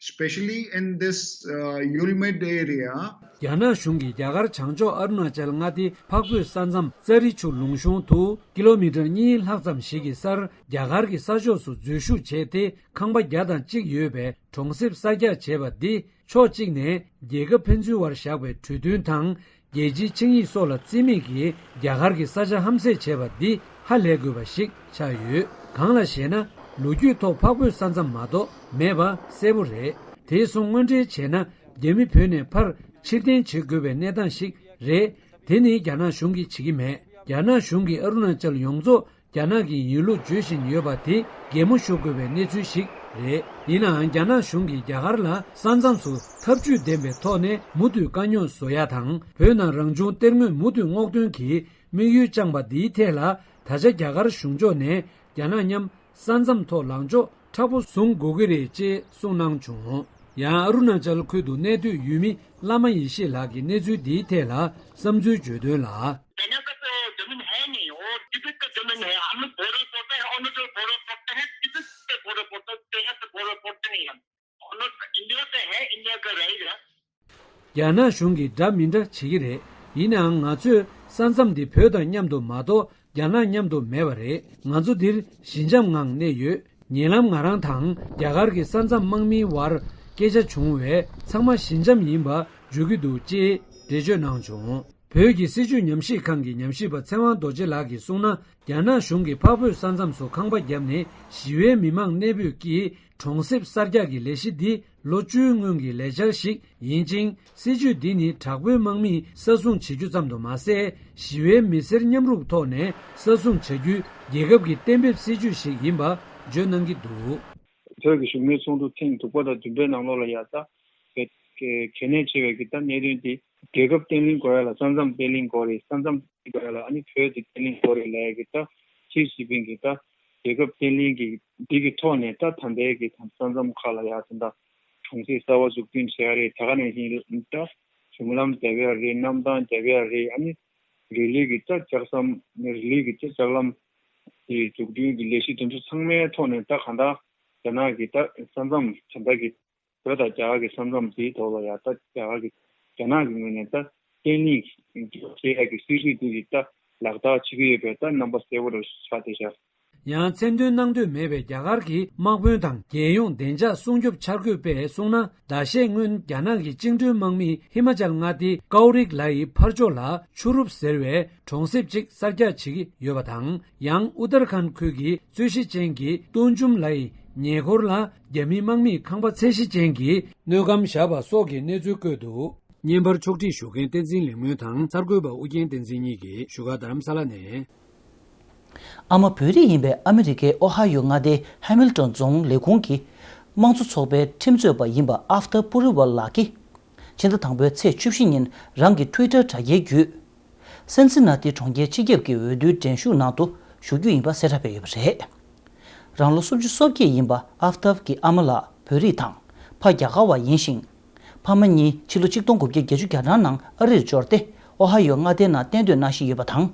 especially in this uh, Yulmid area. རྒྱ་ནག་གཞུང་གིས་རྒྱ་གར་བྱང་ཕྱོགས་ཨ་རུ་ན་ཅལ་མངའ་སྡེའི་འཕགས་བོད་ས་མཚམས་ཙ་རི་ཆུ་ལུང་གཤོང་དུ་ཀི་ལོ་མི་ཊར་གཉིས་ལྷག་ཙམ་ཞིག་གི་སར་རྒྱ་གར་གྱི་ས་ཕྱོགས་སུ་འཛུལ་ཞུགས་བྱས་ཏེ་ཁང་པ་བརྒྱ་དང་གཅིག་ཡོད་པའི་གྲོང་གསེབ་གསར་རྒྱག་བྱས་པ་འདི། ཕྱོགས་གཅིག་ནས་རྒྱལ་ཁབ་ཕན་ཚུན་དབར་བཞག་པའི་གྲོས་མཐུན་དང་རྒྱལ་སྤྱིའི་ཆིངས་ཡིག་སོགས་ལ་བརྩི་མེད་ཀྱིས་རྒྱ་གར་གྱི་ས་ཆ་ཧམ་བཟས་བྱས་པ་འདི་ཧ་ལས་དགོས་པ་ཞིག་ཆགས་ཡོད། གང་ལ་ཞེ་ན། ལོ་རྒྱུས་ཐོག་འཕགས་བོད་ས་མཚམས་མ་གཏོགས་མེད་པ་གསལ་པོ་རེད། དེ་སོང་དངོས་འབྲེལ་བྱས་ན་རྒྱ་མི་བོད་ནས་ཕར་ཕྱིར་འཐེན་བྱེད་དགོས་པའི་གནས་སྟངས་ཤིག་རེད། དེ་ནི་རྒྱ་ནག་གཞུང་གིས་བྱེད་ཀྱི་མེད། རྒྱ་ནག་གཞུང་གིས་ཨ་རུ་ན་ཅལ་ཡོངས་རྫོགས་རྒྱ་ནག་གི་ཡིན་ལུགས་བརྗོད་བཞིན་ཡོད་པ་དེ་གད་མོ་ཤོར་དགོས་པའི་གནས་ཚུལ་ཞིག་རེད། ཡིན་ནའང་རྒྱ་ནག་གཞུང་གིས་རྒྱ་གར་ལ་ས་མཚམས་སུ་ཐབས་ཇུས་ལྡན་པའི་ཐོག་ནས་མུ་མཐུད་དཀའ་རྙོག་བཟོ་ཡ་དང་། བོད་ནང་རང་བྱུང་གཏེར་དངོས་མུ་མཐུད་སྔོག་འདོན་གྱི་དམིགས་ཡུལ་བཅངས་པ་འདིའི་ཐད་ལ། ད་ཆ་རྒྱ་གར་གཞུང་ཕྱོགས་ནས་རྒྱ་ནག་མཉམ་ས་མཚམས་ཐོག་ལངས་ཕྱོགས་མཁྲེགས་པོ་བཟུང་དགོས་ཀྱི་རེད་ཅེས་གསུངས་གནང་བྱུང་། ཡང་ཨ་རུ་ན་ཅལ་ཁུལ་དུ་གནས་སྡོད་ཡུལ་མི་བླ་མ་ཡེ་ཤེས་ལགས་ཀྱིས་གནས་ཚུལ་འདིའི་ཐད་ལ་བསམ་ཚུལ་བརྗོད་དོན་ལ། चाइना का तो जमीन है नहीं, वो तिब्बत का जमीन है। हम लोग बॉर्डर पड़ता है, अरुणाचल बॉर्डर पड़ता है, तिब्बत से बॉर्डर पड़ता है, चाइना से बॉर्डर पड़ता नहीं है। अरुणाचल इंडिया का है, इंडिया का रहेगा। རྒྱ་ནག་གཞུང་གིས་འདྲ་མི་འདྲ་བྱེད་ཀྱི་རེད། ཡིན་ནའང་ང་ཚོས་ས་མཚམས་འདི་བོད་དང་མཉམ་དུ་མ་གཏོགས་རྒྱ་ནག་མཉམ་དུ་མེད་པ་རེད། ང་ཚོ་འདིར་ཞི་འཇམ་ངང་གནས་ཡོད། ཉེ་ལམ་ང་རང་དང་རྒྱ་གར་གྱི་ས་མཚམས་དམག་མིའི་དབར་སྐད་ཆ་བྱུང་བས་ཚང་མ་ཞི་འཇམ་ཡིན་པ་བརྗོད་ཀྱི་འདུག་ཅེས་འགྲེལ་བརྗོད་གནང་བྱུང་། བོད་ཀྱི་སྲིད་བྱུས་ཉམས་ཞིབ་ཁང་གི་ཉམས་ཞིབ་པ་ཚེ་དབང་རྡོ་རྗེ་ལགས་ཀྱིས་གསུངས་ན། རྒྱ་ནག་གཞུང་གིས་འཕགས་བོད་ས་མཚམས་སུ་ཁང་པ་བརྒྱབ་ནས་ཞི་བའི་མི་མང་གནས་སྤོས་ཀྱིས་གྲོང་གསེབ་གསར་རྒྱག་གི་ལས་གཞི་འདི་ལོ་བཅུའི་སྔོན་གྱི་ལས་འཆར་ཞིག་ཡིན་ཅིང་། སྲིད་བྱུས་འདི་ནི་དྲག་པོའི་དམག་མིས་ས་སྲུང་བྱེད་རྒྱུ་ཙམ་དུ་མ་ཟད། ཞི་བའི་མི་སེར་མཉམ་རུབ་ཐོག་ནས་ས་སྲུང་བྱ་རྒྱུའི་རྒྱལ་ཁབ་ཀྱི་གཏན་འབེབས་སྲིད་བྱུས་ཤིག་ཡིན་པ་བརྗོད་གནང་གི་འདུག། བོད་ཀྱི་བཞུགས་མོལ་ཚོགས་འདུ་ཐེངས་དྲུག་པ་དང་བདུན་པའི་ནང་ལོགས་ལ་ཡ་ད་གལ་གལ་གནད་ཆེ་བའི་གི་ད་གནད་དོན་དེ་རྒྱལ་ཁབ་བརྟན་ལྷིང་དགོས་ཡ་ལ་ས་མཚམས་བརྟན་ལྷིང་དགོས་རེད། ས་མཚམས་བརྟན་དགོས་ཡ་ལ་ཨ་ནི་བོད་དེ་བརྟན་ལྷིང་དགོས་རེད་ལབ་ཡ་གི་ད་ཞི་ཅིན་ཕིང་གི་ད་རྒྱལ་ཁབ་བརྟན་ལྷིང་གི་འདི་གི་ཐོག་ནས་ད་ད་ལྟའི་གི་ད་ས་མཚམས་ཁག་ལ་ཡ་ད་ད་གྲོང་གསེབ་གསར་བ་འཛུགས་སྐྲུན་བྱེད་ཡ་རེད། ད་ག་ནང་བཞིན་ད་གཞུང་ལམ་རྒྱབ་ཡ་རེད། གནམ་ཐང་རྒྱབ་ཡ་རེད། ཨ་ནི་རི་ལི་གི་ད་ལྕགས་ཟམ། རི་ལི་གི་ད་ལྕགས་ལམ་གྱི་འཛུགས་སྐྲུན་གྱི་ལས་གཞི་དེ་ཚོ་ཚང་མའི་ཐོག་ནས་ད་གང་ལྟར་རྒྱ་ནག་གི་ད་ས་མཚམས་ད་ལྟ་གི་བོད་དང་རྒྱ་གར་གྱི་ས་མཚམས་དེའི་ཐོག་ལ་ཡང་ད་རྒྱ་གར་གྱི་རྒྱ་ནག་གི་ངོས་ནས་ད་བརྟན་ལྷིང་བྱེད་ཡག་གི་སྲིད་བྱུས་དེ་གི་ད་ལག་བསྟར་བྱེད་ཀྱི་ཡོད་པའི་ད་རྣམ་པ་གསལ་པོ་རུ་ཆགས་བསྡད་ཤག། ཡང་མཚན་འདོན་གནང་འདོད་མེད་པའི་རྒྱ་གར་གྱི་དམག་དཔོན་དང་རྒྱལ་ཡོངས་བདེ་འཇགས་སྲུང་སྐྱོབ་འཆར་འགོད་པས་གསུངས་ན། ཟླ་ཤས་སྔོན་རྒྱ་ནག་གི་བཅིངས་འགྲོལ་དམག་མིས་ཧི་མ་ཅལ་མངའ་སྡེའི་ཀའོ་རིག་ལའི་ཕར་ཕྱོགས་ལ་ཆུ་རུབ་ཟེར་བའི་གྲོང་གསེབ་ཅིག་གསར་རྒྱག་བྱེད་ཀྱི་ཡོད་པ་དང་། ཡང་ཨུ་ཏར་ཁཱན་ཁུལ་གྱི་རྩོད་གཞི་ཅན་གྱི་ཏུན་ཇུམ་ལའི་ཉེ་འཁོར་ལ་རྒྱ་མིའི་དམག་མིས་ཁང་པ་ཚད་གཞི་ཅན་གྱི་སྣོད་སྒམ་བཞག་པ་སོགས་ཀྱི་གནས་ཚུལ་བཀོད་འདུག། བརྙན་པར་ཕྱོགས་སྒྲིག་ཞུ་མཁན་བསྟན་འཛིན་ལེགས་སྨོན་དང་། གསར་འགོད་པ་ཨུ་རྒྱན་བསྟན་འཛིན་གཉིས་ཀྱིས་བཞུགས་སྒར་རྡ་རམ་ས་ལ་ནས། ཨ་མ་བོད་རིགས་ཡིན་པའི་ཨ་མི་རི་ཀའི་ཨོ་ཧ་ཡོ་མངའ་སྡེའི་ཧེ་མིལ་ཏོན་རྫོང་ལས་ཁུངས་ཀྱི་དམངས་གཙོ་ཚོགས་པའི་ཁྲིམས་རྩོད་པ་ཡིན་པ་ཨབ་ཏ་པུ་རི་ཝལ་ལགས་ཀྱིས། ཕྱི་ཟླ་དང་པོའི་ཚེས་བཅུ་བཞི་ཉིན་རང་གི་ཊུའི་ཊར་དྲ་རྒྱའི་བརྒྱུད། སན་སི་ན་ཏི་གྲོང་ཁྱེར་སྤྱི་ཁྱབ་ཀྱི་འོས་བསྡུའི་འགྲན་ཞུགས་ནང་དུ་ཞུགས་རྒྱུ་ཡིན་པ་གསལ་བསྒྲགས་སྤེལ་ཡོད་པ་རེད། རང་ལོ་སུམ་ཅུ་སོ་བརྒྱད་ཡིན་པ་ཨབ་ཏབ་ཀྱི་ཨ་མ་ལགས་བོད་རིགས་དང་ཕ་རྒྱ་གར་བ་ཡིན་ཞིང་། ཕ་མ་གཉིས་ཕྱི་ལོ་ཆིག་སྟོང་དགུ་བརྒྱ་བརྒྱད་ཅུ་གྱ་གྲངས་ནང་ཨ་རིར་འབྱོར་ཏེ། ཨོ་ཧ་ཡོ་མངའ་སྡེའི་ནང་གཏན་སྡོད་གནང་བཞིན་ཡོད་པ་དང་།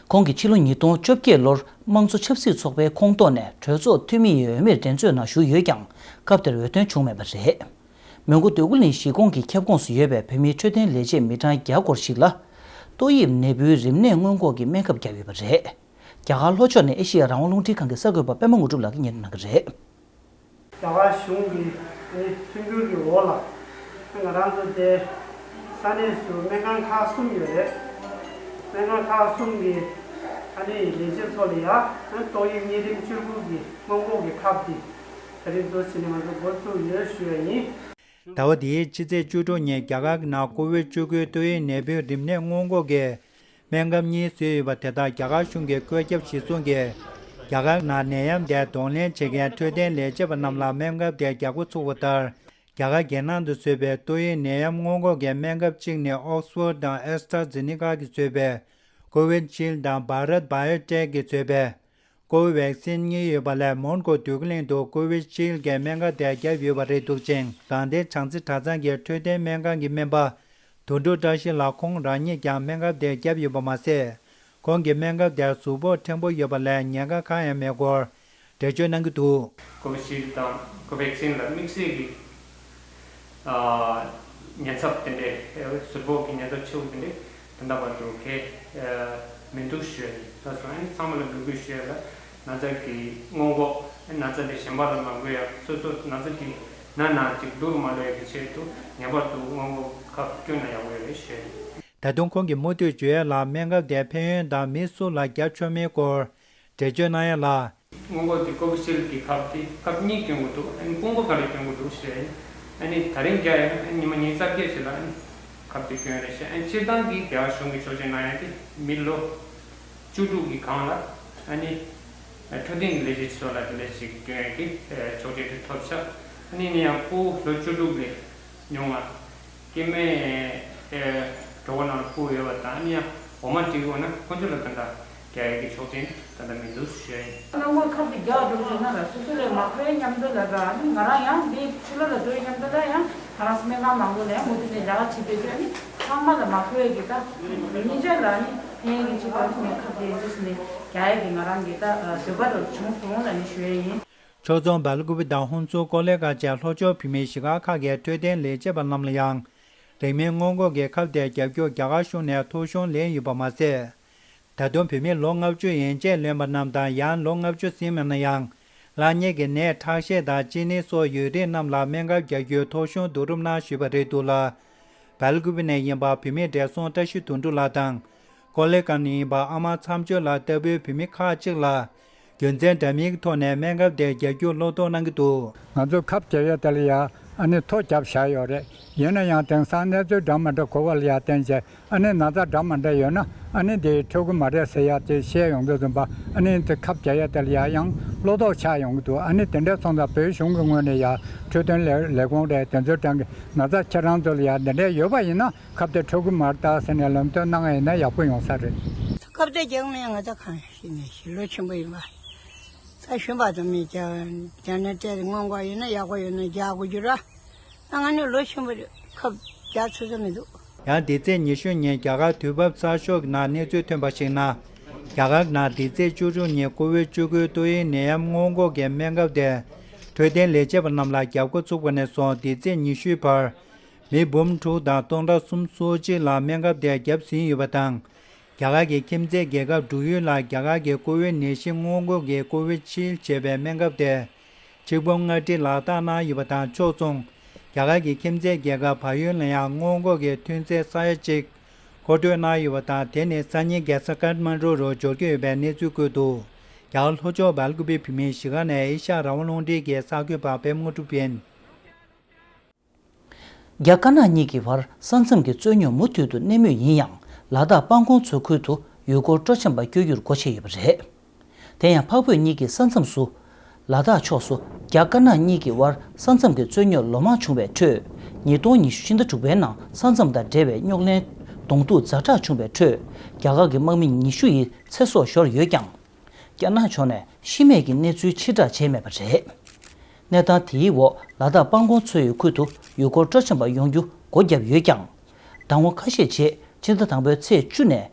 ཁོང་གིས་ཕྱི་ལོ་ཉིས་སྟོང་བཅོ་བརྒྱད་ལོར་དམངས་གཙོ་ཆབ་སྲིད་ཚོགས་པའི་ཁོངས་གཏོགས་ནས་གྲོས་ཚོགས་འཐུས་མི་ཡི་འོས་མིར་འགྲན་རྩོད་ནང་ཞུགས་ཡོད་ཀྱང་། སྐབས་དེར་འོས་ཐོན་བྱུང་མེད་པ་རེད། མོན་གྷོ་འདོད་རྒུ་གླིང་གཞིས་ཁོངས་ཀྱི་ཁྱབ་ཁོངས་སུ་ཡོད་པའི་བོད་མིའི་འཕྲོད་བསྟེན་ལས་བྱེད་མི་གྲངས་བརྒྱ་སྐོར་ཞིག་ལ། ཏོག་དབྱིབས་ནད་འབུའི་རིམས་ནད་སྔོན་འགོག་གི་སྨན་ཁབ་བརྒྱབ་ཡོད་པ་རེད། རྒྱ་གར་ལྷོ་ཕྱོགས་ནས་ཨེ་ཤེ་ཡ་རང་དབང་རླུང་འཕྲིན་ཁང་གི་གསར་འགོད་པ་པད་མ་དངོས་གྲུབ་ལགས་ཀྱིས་སྙན་སྒྲོན་གནང་གི་རེད། རྒྱ་གར་གཞུང་གི་མཐུན་འགྱུར་གྱི་འོག་ལ་ང་རང་ཚོ་དེ་ས་གནས་སུ་སྨན་ཁང་ཁག་གསུམ་ཡོད་རེད། སྨན་ཁང་ཁག་གསུམ་གྱི་ཨ་ནི་ལས་བྱེད་ཚོ་ལ་ཡང་ཏོག་དབྱིབས་གཉན་རིམས་བཅུ་དགུ་གི་སྔོན་འགོག་གི་ཁབ་འདི་ད་རིང་འདུག་ཟེར་ནས་ང་ཚོ་འགོ་བཙུགས་ཡོད་ཞུ་བ་ཡིན། ཟླ་བ་འདིའི་ཕྱི་ཚེས་བཅུ་དྲུག་ཉིན་རྒྱ་གར་ནང་ཀོ་བིད་བཅུ་དགུ་ཏོག་དབྱིབས་ནད་འབུའི་རིམས་ནད་སྔོན་འགོག་གི་སྨན་ཁབ་གཉིས་བཟོས་ཡོད་པ་དེ་དག་རྒྱ་གར་གཞུང་གི་བཀོད་ཁྱབ་གཞིར་བཟུང་གིས། རྒྱ་གར་ནང་ནད་ཡམས་དེ་གདོང་ལེན་བྱེད་མཁན་འཕྲོད་བསྟེན་ལས་བྱེད་པ་རྣམས་ལ་སྨན་ཁབ་དེ་རྒྱག་འགོ་ཚུགས་པ་ལྟར། རྒྱ་གར་རྒྱལ་ནང་དུ་བཟོས་པའི་ཏོག་དབྱིབས་ནད་ཡམས་སྔོན་འགོག་གི་སྨན་ཁབ་གཅིག་ནི་ཨོག་སི་ཕོར་དང་ཨེ་སི་ཊ་ཛེ་ནི་ཀ་གིས་བཟོས་པའི་ཀོ་ཝི་ཤིལ་དང་བྷ་རད་བྷ་ཡོ་ཊེག་གིས་བཟོས་པའི་ཀོ་ཝེག་སིན་གཉིས་ཡོད་པ་ལས། མོན་གྷོ་འདོད་རྒུ་གླིང་དུ་ཀོ་ཝི་ཤིལ་གྱི་སྨན་ཁབ་དེ་བརྒྱབ་ཡོད་པ་རེད་འདུག་ཅིང་། དགའ་ལྡན་བྱང་རྩེ་གྲྭ་ཚང་གི་འཕྲོད་བསྟེན་སྨན་ཁང་གི་སྨན་པ་དོན་གྲུབ་བཀྲ་ཤིས་ལགས་ཁོང་རང་ཉིད་ཀྱང་སྨན་ཁབ་དེ་བརྒྱབ་ཡོད་པ་མ་ཟད། ཁོང་གིས་སྨན་ཁབ་དེར་གཟུགས་པོ་ཕྲན་བུ་ཡོད་པ་ལས་ཉེན་ཁ་གང་ཡང་མེད་སྐོར་འགྲེལ་བརྗོད་གནང་གི་འདུག། ཀོ་ཝི་ཤིལ་དང་ཀོ་ཝེག་སིན་ལ་དམིགས་བསལ་གྱི་ཉེན་ཚབས་དེ་འདྲའི་གཟུགས་པོ་གི་ཉེན་ཚབས་ཆེ་བོ་དེ་འདྲའི་ད་ལྟ་བར་དུ་གལ་མི་འདུག་ཞུ་ཡ་ཡིན། ད་སོང་ཨ་ནི་ཚང་མ་ལ་འབོད་སྐུལ་ཞུ་ཡ་ལ་ན་ཚ་གི་སྔོན་འགོག་ན་ཚ་དེ་གཞན་པ་ལ་མ་འགོས་ཡ། སོ་སོ་ན་ཚ་གི་ན་ན་ཅིག་སྡུག་མ་འགྲོ་ཡ་གི་ཆེད་དུ་ངེས་པར་དུ་སྔོན་འགོག་ཁབ་བསྐྱོན་ན་ཡག་པོ་ཡོད་རེད་ཞུ་ཡ་ཡིན། ད་དུང་ཁོང་གིས་མུ་མཐུད་བརྗོད་ཡ་ལ་སྨན་ཁབ་དེ་ཕན་ཡོན་དང་མི་སུ་ལ་བརྒྱབ་ཆོག་མིན་སྐོར་འགྲེལ་བརྗོད་གནང་ཡ་ལ། སྔོན་འགོག་དེ་ཀོ་ཝི་ཤིལ་གྱི་ཁབ་དེ་ཁབ་གཉིས་སྐྱོན་དགོས་འདུག་ཨ་ནི་སྔོན་འགོག་ག་རེ་སྐྱོན་དགོས་འདུག་ཞེས། ཨ་ནི་ད་རིང་རྒྱག་ཡ་ཨ་ནི་ཉི་མ་ཉི་ཤུ་རྩ་བརྒྱད་ཞིག་ལ་ཨ་ནི་ཁབ་དེ་སྐྱོན་རེད་ཞེས། ཨ་ནི་སྤྱིར་བཏང་གི་རྒྱ་གར་གཞུང་གིས་ཆོག་མཆན་གནང་ཡ་དེ་མི་ལོ་བཅུ་དྲུག་གི་སྒང་ལ་ཨ་ནི་འཕྲོད་བསྟེན་གྱི་ལས་བྱེད་ཚོ་ལ་དེ་འདྲ་ཞིག་སྐྱོན་ཡ་གི་ཆོག་མཆན་དེ་ཐོབ་ཤག་ཨ་ནི་ནི་ཡང་ཕྲུ་གུ་ལོ་བཅུ་དྲུག་ལས་ཉུང་བ། སྐྱེ་དམན་གྲོད་ཁོག་ནང་ལ་ཕྲུ་གུ་ཡོད་པ་དང་ཨ་ནི་ཡང་འོ་མ་སྤྲད་ཡོད་ན་ཁོ་ཚོ་ལ་ད་ལྟ་རྒྱག་ཡག་གི་ཆོག་མཆན་ད་ལྟ་མི་འདུག་ཞུ་ཡ་ཡིན། སྔོན་འགོག་ཁབ་དེ་རྒྱག་འགྲོ་བྱུང་ན་ལ་སོ་སོ་ལས་མ་ཁོའི་མཉམ་དུ་ལ་ལ་ཨ་ནི་ང་རང་ཡང་འདི་ཕྱི་ལོགས་ལ་འགྲོའི་མཉམ་དུ་ལ་ཡང་ང་རང་སྨན་ཁང་མང་པོ་ལ་ཡང་མུ་མཐུད་ནས་ལས་ཀ་བྱེད་བསྡད་དུས་ཨ་ནི་ཚང་མ་ལ་མ་ཁོའི་གི་ད་གཉིས་ཆ་ལ་ཨ་ནི་ཕན་ཡོན་གྱི་ཆེད་དུ་ཨ་ནི་ངས་ཁབ་དེ་འདི་ནས་རྒྱག་ཡག་གི་ང་རང་གི་ད་འདོད་པ་རུ་བྱུང་སོང་ལ་ནི་ཞུ་ཡ་ཡིན། ཕྱོགས་མཚུངས་སྦེལ་ཀུ་པེ་དང་ཧུན་སུར་ཀོ་ལེ་གྷལ་བཅས་ལྷོ་ཕྱོགས་བོད་མིའི་གཞིས་སྒར་ཁག་གི་འཕྲོད་བསྟེན་ལས་བྱེད་པ་རྣམས་ལ་ཡང་རིན་མེད་སྔོན་འགོག་གི་ཁབ་དེ་བརྒྱབ་རྒྱུར་རྒྱ་གར་གཞུང་ནས་ཐོ་གཞུང་ལེན་ཡོད་པ་མ་ཟད། ད་དུང་བོད་མི་ལོ་ལྔ་བཅུ་ཡན་ཆད་ལོན་པ་རྣམས་དང་ཡང་ལོ་ལྔ་བཅུ་ཟིན་མེད་ན་ཡང་བླ་གཉན་གྱི་ནད་ཁྲག་ཤེད་དང་གཅིན་སྙི་སོགས་ཡོད་རིགས་རྣམས་ལ་སྨན་ཁབ་རྒྱག་རྒྱུའི་ཐོ་གཞུང་བསྡུ་རུབ་གནང་ཞུས་པ་རེད་འདུག་ལ། སྦེལ་ཀུ་པེ་ནས་ཡིན་པ་བོད་མི་བགྲེས་སོང་བཀྲ་ཤིས་དོན་གྲུབ་ལགས་དང་། ཀོ་ལེ་གྷལ་ནས་ཡིན་པ་ཨ་མ་མཚམས་གཅོད་ལགས་ལྟ་བུའི་བོད་མི་ཁག་ཅིག་ལ། རྒྱུ་མཚན་འདྲ་མིན་གྱི་ཐོག་ནས་སྨན་ཁབ་དེ་རྒྱག་རྒྱུར་བློ་དོགས་གནང་གི་འདུག། ང་ཚོ་ཁབ་རྒྱག་ཡ་དེ་ལ་ཡ་ཨ་ནི་ཐོ་བརྒྱབ་བཞག་ཡོད་རེད། ཡིན་ན་ཡང་དེང་སང་གནས་ཚུལ་འདྲ་མི་འདྲ་གོ་བ་ལ་ཡ་བརྟེན་བྱས་ཨ་ནི་ན་ཚ་འདྲ་མི་འདྲ་ཡོད་ན་ཨ་ནི་དེ་འཕྲོད་ཀྱི་མ་རེད་ཟེར་ཡ་དེ་བཤད་ཡོང་དུས་ཙམ་པ་ཨ་ནི་དེ་ཁབ་རྒྱག་ཡ་དེ་ལ་ཡ་ཡང་བློ་དོགས་ཆགས་ཡོང་གི་འདུག། ཨ་ནི་དེ་འདྲ་སོང་ཙང་བོད་གཞུང་གི་ངོས་ནས་ཡ་འཕྲོད་བསྟེན་ལས་ལས་ཁུངས་རེད། དེ་ཚོའི་གྲས་ཀྱི་ན་ཚ་ཁྱེད་རང་ཚོ་ལ་ཡ་འདི་འདྲ་ཡོད་པ་ཡིན་ན། ཁབ་དེ་འཕྲོད་ཀྱི་མ་རེད་ད་ཟེར་ནས་ལམ་སྟོན་གནང་ཡ་ཡིན་ན་ཡག་པོ་ཡོང་ས་རེད། ཁབ་དེ་རྒྱག་མེད་ང་ཚ་གང་ཞིག་ནས་ཞིག་ལོ་ཆེན་པོ་ཡིན་པ། ད་གཞོན་པ་དང་མི་རྒྱ་རྒྱ་ནད་སྤྲད་དེ་སྔོན་འགོག་ཡིན་ན་ཡག་པོ་ཡོད་ན་རྒྱག་དགོས་རྒྱུ་ར། ད་ང་ནི་ལོ་ཆེན་པོ་རེད། ཁབ་རྒྱག་ཚོད་ཚོད་མི་འདུག། ཡང་འདི་ཚེས་ཉི་ཤུ་ཉིན་རྒྱ་གར་དུས་བབ་གསར་ཤོག་གི་ནང་གནས་ཚུལ་ཐོན་པར་གཞིགས་ན། རྒྱ་གར་ནང་འདི་ཚེས་བཅུ་དྲུག་ཉིན་ཀོ་ཝིཌ་བཅུ་དགུ་ཏོག་དབྱིབས་ནད་ཡམས་སྔོན་འགོག་གི་སྨན་ཁབ་དེ་འཕྲོད་བསྟེན་ལས་བྱེད་པ་རྣམས་ལ་བརྒྱབ་འགོ་ཚུགས་པ་ནས་བཟུང་འདི་ཚེས་ཉི་ཤུའི་བར། མི་འབུམ་དྲུག་དང་སྟོང་ཕྲག་གསུམ་སོ་གཅིག་ལ་སྨན་ཁབ་དེ་བརྒྱབ་ཟིན་ཡོད་པ་དང་། རྒྱ་གར་གྱི་ཁྱིམ་མཚེས་རྒྱལ་ཁབ་འབྲུག་ཡུལ་ལ་རྒྱ་གར་གྱི་ཀོ་ཝིཌ་ནད་གཞི་སྔོན་འགོག་གི་ཀོ་ཝི་ཤིལ་ཌི་ཞེས་པའི་སྨན་ཁབ་དེ་ཆིག་འབུམ་ལྔ་ཁྲི་ལག་བསྟར་གནང་ཡོད་པ་དང་ཕྱོགས་མཚུངས། རྒྱ་གར་གྱི་ཁྱིམ་མཚེས་རྒྱལ་ཁབ་བལ་ཡུལ་ལ་ཡང་སྔོན་འགོག་གི་ཐོན་རྫས་ས་ཡ་གཅིག་མཁོ་སྤྲོད་གནང་ཡོད་པ་དང་དེ་ནི་སང་ཉིན་རྒྱལ་ས་ཀཏ་མན་ཌུ་རུ་འབྱོར་གྱི་ཡོད་པའི་གནས་ཚུལ་བཀོད་འདུག། རྒྱ་གར་ལྷོ་ཕྱོགས་སྦེལ་ཀུ་པེ་བོད་མིའི་གཞིས་ཀ་ནས་ཨེ་ཤ་ཡ་རང་དབང་རླུང་འཕྲིན་གྱི་གསར་འགོད་པ་པད་མ་དངོས་གྲུབ་ཡིན། རྒྱ་དཀར་ནག་གཉིས་ཀྱི་བར་ས་མཚམས་ཀྱི་རྩོད་རྙོག་མུ་མཐུད་དུ་གནས་མུས་ཡིན་ཡང་། ལ་དྭགས་པང་ཀོང་མཚོ་ཁུལ་དུ་ཡུལ་སྐོར་སྤྲོ་འཆམ་པ་བསྐྱོད་རྒྱུར་སྒོ་ཕྱེ་ཡོད་པ་རེད། དེ་ཡང་འཕགས་བོད་གཉིས་ཀྱི་ས་མཚམས་སུ། ལ་དྭགས་ཕྱོགས་སུ་རྒྱ་དཀར་ནག་གཉིས་ཀྱི་དབར་ས་མཚམས་ཀྱི་རྩོད་རྙོག་ལོ་མང་བྱུང་བའི་ཁྲོད། ཉིས་སྟོང་ཉི་ཤུ་ཕྱི་ཟླ་དྲུག་པའི་ནང་ས་མཚམས་དང་འབྲེལ་བའི་རྙོག་གླེང་གདོང་ཐུག་ཛ་དྲག་བྱུང་བའི་ཁྲོད། རྒྱ་གར་གྱི་དམག་མི་ཉི་ཤུ་ཡི་ཚེ་སྲོག་ཤོར་ཡོད་ཀྱང་། རྒྱ་ནག་ཕྱོགས་ནས་ཤི་རྨས་ཀྱི་གནས་ཚུལ་ཕྱིར་བསྒྲགས་བྱས་མེད་པ་རེད། གནས་སྟངས་དེའི་འོག་ལ་དྭགས་པང་ཀོང་མཚོའི་ཁུལ་དུ་ཡུལ་སྐོར་སྤྲོ་འཆམ་པ་ཡོང་རྒྱུ་ སྒོ་བརྒྱབ་ཡོད་ཀྱང་། ཟླ་ངོ་ཁ་ཤས་རྗེས་ཕྱི་ཟླ་དང་པོའི་ཚེས་བཅུ་ནས་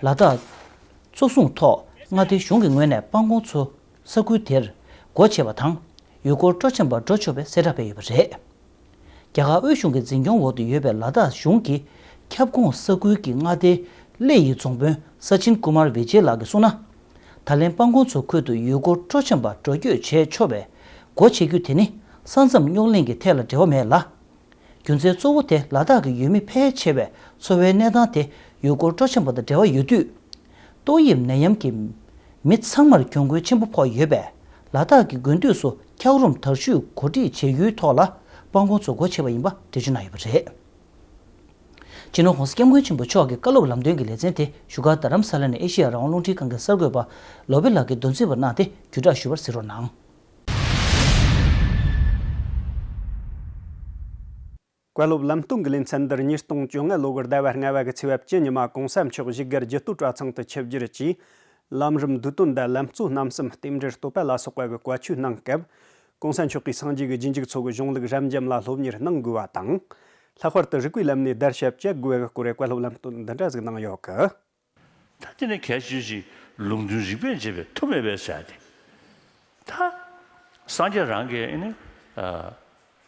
ལ་དྭགས་གཙོ་བཟུང་ཐོག་མངའ་སྡེའི་གཞུང་གི་ངོས་ནས་སྤང་གོང་མཚོ་ས་ཁུལ་དེར་སྒོ་ཕྱེ་བ་དང་། ཡུལ་སྐོར་སྤྲོ་འཆམ་པ་འགྲོ་ཆོག་པའི་གསལ་བསྒྲགས་སྤེལ་ཡོད་པ་རེད། རྒྱ་གར་དབུས་གཞུང་གི་འཛིན་སྐྱོང་འོག་ཏུ་ཡོད་པའི་ལ་དྭགས་གཞུང་གི་ཁྱབ་ཁོངས་ས་ཁུལ་གྱི་མངའ་སྡེའི་གླེ་ཡི་རྫོང་དཔོན་ས་ཆིན་ཀུ་མར་བི་ཇེ་ལགས་ཀྱིས་གསུངས་ན། ད་ལན་སྤང་གོང་མཚོ་ཁུལ་དུ་ཡུལ་སྐོར་སྤྲོ་འཆམ་པ་འགྲོ་སྐྱོད་བྱས་ཆོག་པའི་སྒོ་ཕྱེ་རྒྱུ་དེ་ནི་ས་མཚམས་རྙོག་གླེང་གི་ཐད་ལ་འབྲེལ་བ་མེད་ལ། རྒྱུ་མཚན་གཙོ་བོ་དེ་ལ་དྭགས་ཀྱི་ཡུལ་མི་ཕལ་ཆེ་བའི་འཚོ་བའི་གནས་སྟངས་དེ་ཡུལ་སྐོར་སྤྲོ་འཆམ་པ་དང་འབྲེལ་བ་ཡོད་དུས། ཏོག་དབྱིབས་ནད་ཡམས་ཀྱིས་མི་ཚང་མར་གྱོང་གུན་ཆེན་པོ་ཕོག་ཡོད་པས། ལ་དྭགས་ཀྱི་དགུན་དུས་སུ་འཁྱགས་རོམ་དར་ཆུས་གོ་སྒྲིག་བྱེད་རྒྱུའི་ཐོག་ལ་སྤང་གོང་མཚོ་སྒོ་ཕྱེ་བ་ཡིན་པ་འགྲེལ་བརྗོད་གནང་ཡོད་པ་རེད། སྤྱི་ནོར་༸གོང་ས་༸སྐྱབས་མགོན་ཆེན་པོ་མཆོག་གི་བཀའ་སློབ་ལམ་སྟོན་གྱི་ལེ་ཚན་དེ་བཞུགས་སྒར་རྡ་རམ་ས་ལ་ནས་ཨེ་ཤེ་ཡ་རང་དབང་རླུང་འཕྲིན་ཁང་གི་གསར་འགོད་པ་ལོ་པེ་ལགས་ཀྱིས་དོན་ཚན་པར་གནང་སྟེ་བརྒྱུད་བསྒྲགས་ཞུས་པར་གཟིགས་རོགས་གནང་། བཀའ་སློབ་ལམ་སྟོན་གྱི་ལེ་ཚན་འདིར་ཉིས་སྟོང་བཅོ་ལྔ་ལོ་གི་ཟླ་བ་ལྔ་པ་གི་ཚེས་པ་བཅུ་ཉི་མ་༸གོང་ས་མཆོག་བཞུགས་སྒར་རྒྱུད་སྟོད་གྲྭ་ཚང་དུ་ཆིབས་བསྒྱུར་གྱིས། ལམ་རིམ་བསྡུས་དོན་དང་ལམ་གཙོ་རྣམ་གསུམ་རྟེན་འབྲེལ་བསྟོད་པ་ལ་སོགས་པ་གི་བཀའ་ཆོས་གནང་སྐབས། ༸གོང་ས་མཆོག་གིས་སངས་རྒྱས་ཀྱི་རྗེས་འཇུག་ཚོ་གི་གཞུང་ལུགས་རབ་འབྱམས་ལ་སློབ་གཉེར་གནང་དགོས་པ་དང་། ལྷག་པར་དུ་རིགས་པའི་ལམ་ནས་བརྡར་ཤ་བཅད་དགོས་པའི་སྐོར་བཀའ་སློབ་ལམ་སྟོན་འདི་འདྲ་ཟིག་གནང་ཡོད་གི། ད་དེ་ནི་གལ་ཆེ་ཤོས་ལུང་དོན་རིགས་པས་འབྱེད་པའི་མཐུ་མེད་པའི་ཟེར་ཏེ། ད་སངས་རྒྱས་རང་གིས་ཨེ་ནི་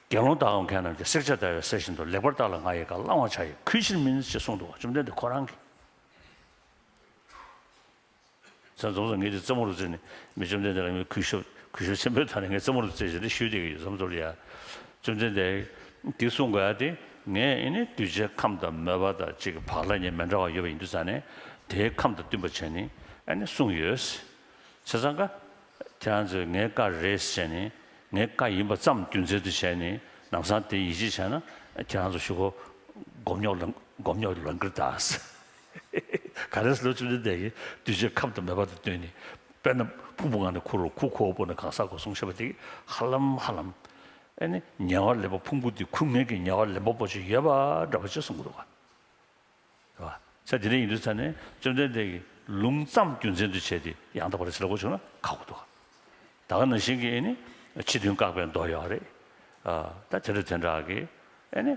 དགེ་སློང་དག་འོང་མཁན་རྣམས་ཀྱིས་བསྲེག་བཅད་བརྡར་བའི་གསེར་བཞིན་དུ། ལེགས་པར་བརྟགས་ལ་ང་ཡི་བཀའ། བླང་བར་བྱ་ཡི་གུས་ཕྱིར་མིན། ཅེས་གསུངས་འདུག་བ། བཅོམ་ལྡན་འདས་ཁོ་རང་གིས། ས་འཛོམས་སུ་ངེད་དེ་རྩེ་མོ་རུ་བརྩེས་ནས་མི་བཅོམ་ལྡན་འདས་ལ་ངས་གུས་ཞབས་གུས་ཞབས་ཆེན་པོའི་ཐོག་ནས་ངས་རྩེ་མོ་རུ་བརྩེས་བྱས་ནས་ཞུས་བསྡད་ཀྱི་ཡོད་བསམ་ཚོར་ཡ། བཅོམ་ལྡན་འདས་དེ་གསུང་དགོས་ཡ་དེ། ངས་ཨེ་ནི་གདུལ་བྱའི་ཁམས་དང་མོས་པ་དང་གཅིག་གི་བག་ལ་ཉལ་མི་འདྲ་བ་ཡོད་པ་ཡིན་དུས་ཙང་ནས། དེའི་ཁམས་དང་བསྟུན་པ་བྱས་ནས་ཨེ་ནི་གསུངས་ཡོད། བྱས་ཙང་ཀ་ཁྱེད་རང་ཚོས་ངའི་བཀའ་རེད་ཟེར་ནས། ངའི་བཀའ་ཡིན་པ་ཙམ་རྒྱུ་མཚན་དུ་བྱས་ནས་ལམ་སང་དེ་ཡིད་ཆེས་བྱས་ན། ཁྱེད་རང་ཚོ་ཤོག་གོ། སྒོམ་རྙོག་ལ་སྒོམ་རྙོག་ལོན་གྱི་རེད་ད། ག་རེ་ཟེར་ན་བཅོམ་ལྡན་འདས་ཀྱིས་གདུལ་བྱའི་ཁམས་དང་མོས་པ་དང་བསྟུན་ནས། དཔེར་ན་ཕུང་པོ་ལྔ་ནི་ཁུར་རོ། ཁུར་ཁོ་བོ་ནི་གང་ཟག་གོ་གསུངས་བཞག་པ་དེ་ཧ་ལམ་ཧ་ལམ་ཨེ་ནི་ཉེ་བར་ལེན་པ། ཕུང་པོ་འདི་ཁུར་མཁན་གྱི་ཉེ་བར་ལེན་པ་པོ་ཅིག་ཡོད་པ་འདྲ་པོ་ཅིག་གསུང་གི་འདུག་ག། རེད་བ། ས་དེ་འདྲ་ཡིན་དུས་ཙང་ནས་བཅོམ་ལྡན་འདས་ཀྱིས་ལུང་ཙམ་རྒྱུ་མཚན་དུ་བྱས་ཏེ་ཡང་དག་པ་རེད་ཟེར་ལབ་དགོས་བྱུང་ན་ཁག་པོ་འདུག་ག། ད་ག་ནང་བཞིན་གྱི་ཨེ་ནི་ཕྱི་དོན་བཀག་པའི་མདོ་ཡོད་རེད། ཨ། ད་དེ་འདྲ་དེ་འདྲ་གི་ཨེ་ནི་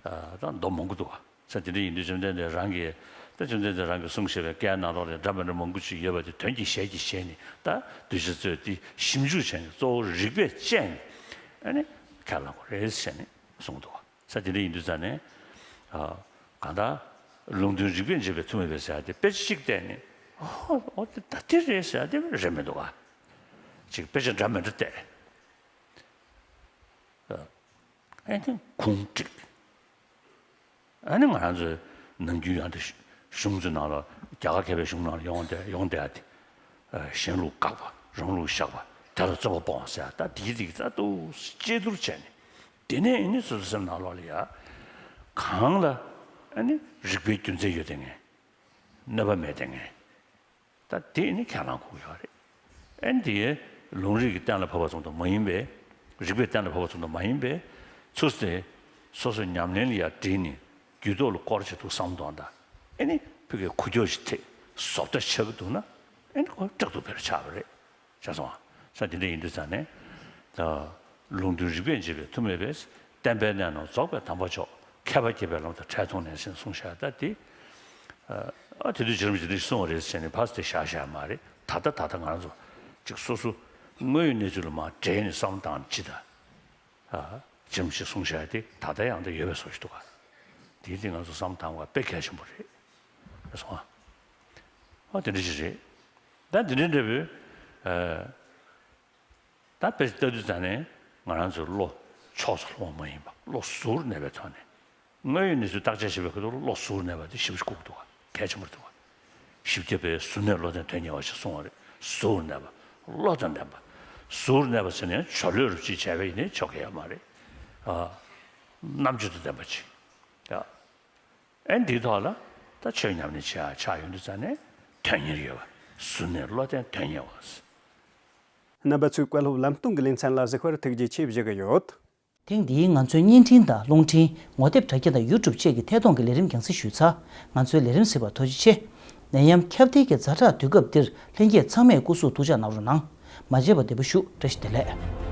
ཨ། ད་མདོ་མང་པོ་འདུག་ག། ས་དེ་འདྲ་ཡིན་དུས་བཅོམ་ལྡན་འདས་རང་གིས། ད་བཅོམ་ལྡན་འདས་རང་གིས་གསུངས་བཞག་པའི་བཀའི་ནང་ལོགས་ལ་འདྲ་མི་འདྲ་མང་པོ་ཅིག་ཡོད་པ་དེ་དོན་གྱི་ཞལ་གྱིས་བཞེས་ནས། ད་གདུལ་བྱ་ཚོས་དེ་ཞིབ་འཇུག་བྱས་ནས། གཙོ་བོ་རིགས་པས་དཔྱད་ནས་ཨ་ནི་ཁས་བླངས་དགོས་རེད་ཟེར་ནས་གསུངས་འདུག་ག། ས་དེ་འདྲ་ཡིན་དུས་ཙང་ནས། ཨ། གང་ལྟར་ལུང་དོན་རིགས་པས་འབྱེད་པའི་མཐུ་མེད་པའི་ཟེར་ཡ་དེ་དཔེ་ཆ་གཅིག་བལྟས་ནས། ཨོ། ཨོ། དེ་ད་དེ་རེད་ཟེར་ཡ་དེ་རེད་མི་འདུག་ག། ཅིག་དཔེ་ཆ་འདྲ་མི་འདྲ་བལྟས། ཨ། ཨེ་ནི་ཁུངས་བསྒྲིགས། ཨ་ནི་ང་རང་ཚོའི་ནམ་རྒྱུན་ཡང་དེ་གཞུང་ཚོའི་ནང་ལ། རྒྱ་གར་མཁས་པའི་གཞུང་ནང་ལ་ཡོང་བསྡད་ཡོང་བསྡད་ཡ་དེ། ཨ། གཞན་ལུགས་དགག་པ། རང་ལུགས་བཞག་པ། དེ་ལ་རྩོད་པ་སྤོང་བ་ཟེར་ཡ། ད་དེའི་རིགས་ད་དུ་དཔྱད་བསྡུར་བྱས་ནས། དེ་ནས་ཨ་ནི་སོ་སོའི་སེམས་ནང་ལོགས་ལ་ཡ། གང་ལ་ཨ་ནི་རིགས་པའི་རྒྱུ་མཚན་ཡོད་དེ་ངས། གནོད་པ་མེད་དེ་ངས། ད་དེ་ནི་ཁས་བླངས་དགོས་ཀྱི་ཡོད་རེད། ཨ་ནི་དེ་ལུང་རིགས་ཀྱི་གཏན་ལ་ཕབ་པ་ཙམ་དུ་མ་ཡིན་པའི། རིགས་པའི་གཏན་ལ་ཕབ་པ་ཙམ་དུ་མ་ཡིན་པའི་ཚུལ་དེ། སོ་སོའི་ཉམས་ལེན་ལ་ཡར་དྲིལ་ནས་རྒྱུད་ཐོག་ལ་སྐོར་བྱེད་དུས་བསམ་བློ་གཏོང་དང་། ཨ་ནི་ཕ་གིའི་ཁུ་ཁྱོག་ཞིག་ཐེབས། བཟོ་ལྟ་ཆགས་ཀྱི་འདུག་ན། ཨ་ནི་ཁོ་སྐྲག་སྡུག་བེ་ར་ཆགས་པ་རེད། ཤེས་སོང་ང་། ས་དེ་འདྲ་ཡིན་དུས་ཙང་ནས། ད་ལུང་དོན་རིགས་པས་འབྱེད་པའི་མཐུ་མེད་པས། བསྟན་པའི་གནད་རྣམས་རྫོགས་པའི་དམ་པ་མཆོག། མཁས་པ་དགྱེས་པའི་ལམ་དང་འཕྲད་མཐོང་ནས་ཟེར་གསུངས་བཞག། ད་དེ། ཨ། དེ་དུས་རྗེ་རིན་པོ་ཆེས་དེ་འདྲ་གསུངས་པ་རེད་ཟེར་ནས་ཕར་དེ་བཞག་བཞག་མ་རེད། ད་ལྟ་ད་ལྟ་ང་རང་ཚོ་ཅིག་སོ་སོ་དངོས་ཡོད་གནས་ཚུལ་ལ་མར་དྲིལ་ནས་བསམ་བློ་བཏང་ནས་ཅི་ད། ཨ། རྗེ་རིན་པོ་ཆེས་གསུངས་བཞག་དེ་ད་ལྟ་ཡང་ད་ཡོད་པའི་བཟོ་ཞིག་འདུག་ག། དེ་དེ་ང་ཚོ་བསམ་བློ་བཏང་བ་དཔེ་གལ་ཆེན་པོ་རེད། ཤེས་སོང་ང་། ཨ། དེ་འདྲ་ཞིག་རེད། ད་དེ་འདྲ་འདྲ་བོའི། ཨ། ད་དཔེ་ལྟ་དུས་ཙང་ནས་ང་རང་ཚོའི་བློ་ཕྱོགས་སུ་ལྷུང་བ་མ་ཡིན་པ། བློ་གཟུར་གནས་པའི་ཐོག་ནས། དངོས་ཡོད་གནས་ཚུལ་བརྟག་དཔྱད་བྱེད་པའི་ཁ་ཐུག་ལ་བློ་གཟུར་གནས་པ་དེ་ཞེ་པོ་ཞིག་དགོས་ཀྱི་འདུག་ག། གལ་ཆེན་པོ་རེད་འདུག་ག། ཞི་བདེ་བའི་གཟུར་གནས་བློ་ལྡན་དོན་གཉེར་བ་ཞེས་གསུངས་པ་རེད། གཟུར་གནས་པ། བློ་དང་ལྡན་པ། གཟུར་གནས་པ་ཟེར་ནས་ཇོ་ལོད་རུ་ཅིག་བྱས་པ་ཡིན་ནའི་ཆོག་གི་ཡོད་མ་རེད། ཨ། རྣམ་དཔྱོད་དང་ལྡན་པ་ཅིག། ཨ། ཨ་ནི་འདིའི་ཐོག་ལ་ད་ཆོས་ཉམས་ལེན་བྱེད་ཡ་ཆགས་ཡོང་དུས་ཙང་ནས་དོན་གཉེར་ཡོད་པ། གཟུར་གནས་བློ་ལྡན་དོན་གཉེར་བ། རྣམ་པ་ཚོས་བཀའ་སློབ་ལམ་སྟོན་གྱི་ལེ་ཚན་ལ་གཟིགས་པར་ཐུགས་རྗེ་ཆེ་ཞུ་གི་ཡོད། ཐེངས་འདིའི་ང་ཚོའི་བརྙན་འཕྲིན་དང་རླུང་འཕྲིན། ངོ་དེབ་དྲ་རྒྱ་དང་ཡུ་ཊུབ་བཅས་ཀྱི་ཐད་གཏོང་གི་ལས་རིམ་རྒྱང་སྲིང་ཞུས་ཚར། ང་ཚོའི་ལས་རིམ་གཟིགས་པར་ཐུགས་རྗེ་ཆེ། ནད་ཡམས་ཁྱབ་གདལ་གྱི་ཛ་དྲག་དུས་སྐབས་འདིར་ལྷན་རྒྱས་ཚང་མས་སྐུ་གཟུགས་ཐུགས་ཅག་གནང་རོགས་གནང་། མ་བརྗེད་པར་བདེ་པོ་བཞུགས། བཀྲ་ཤིས་བདེ་ལེགས།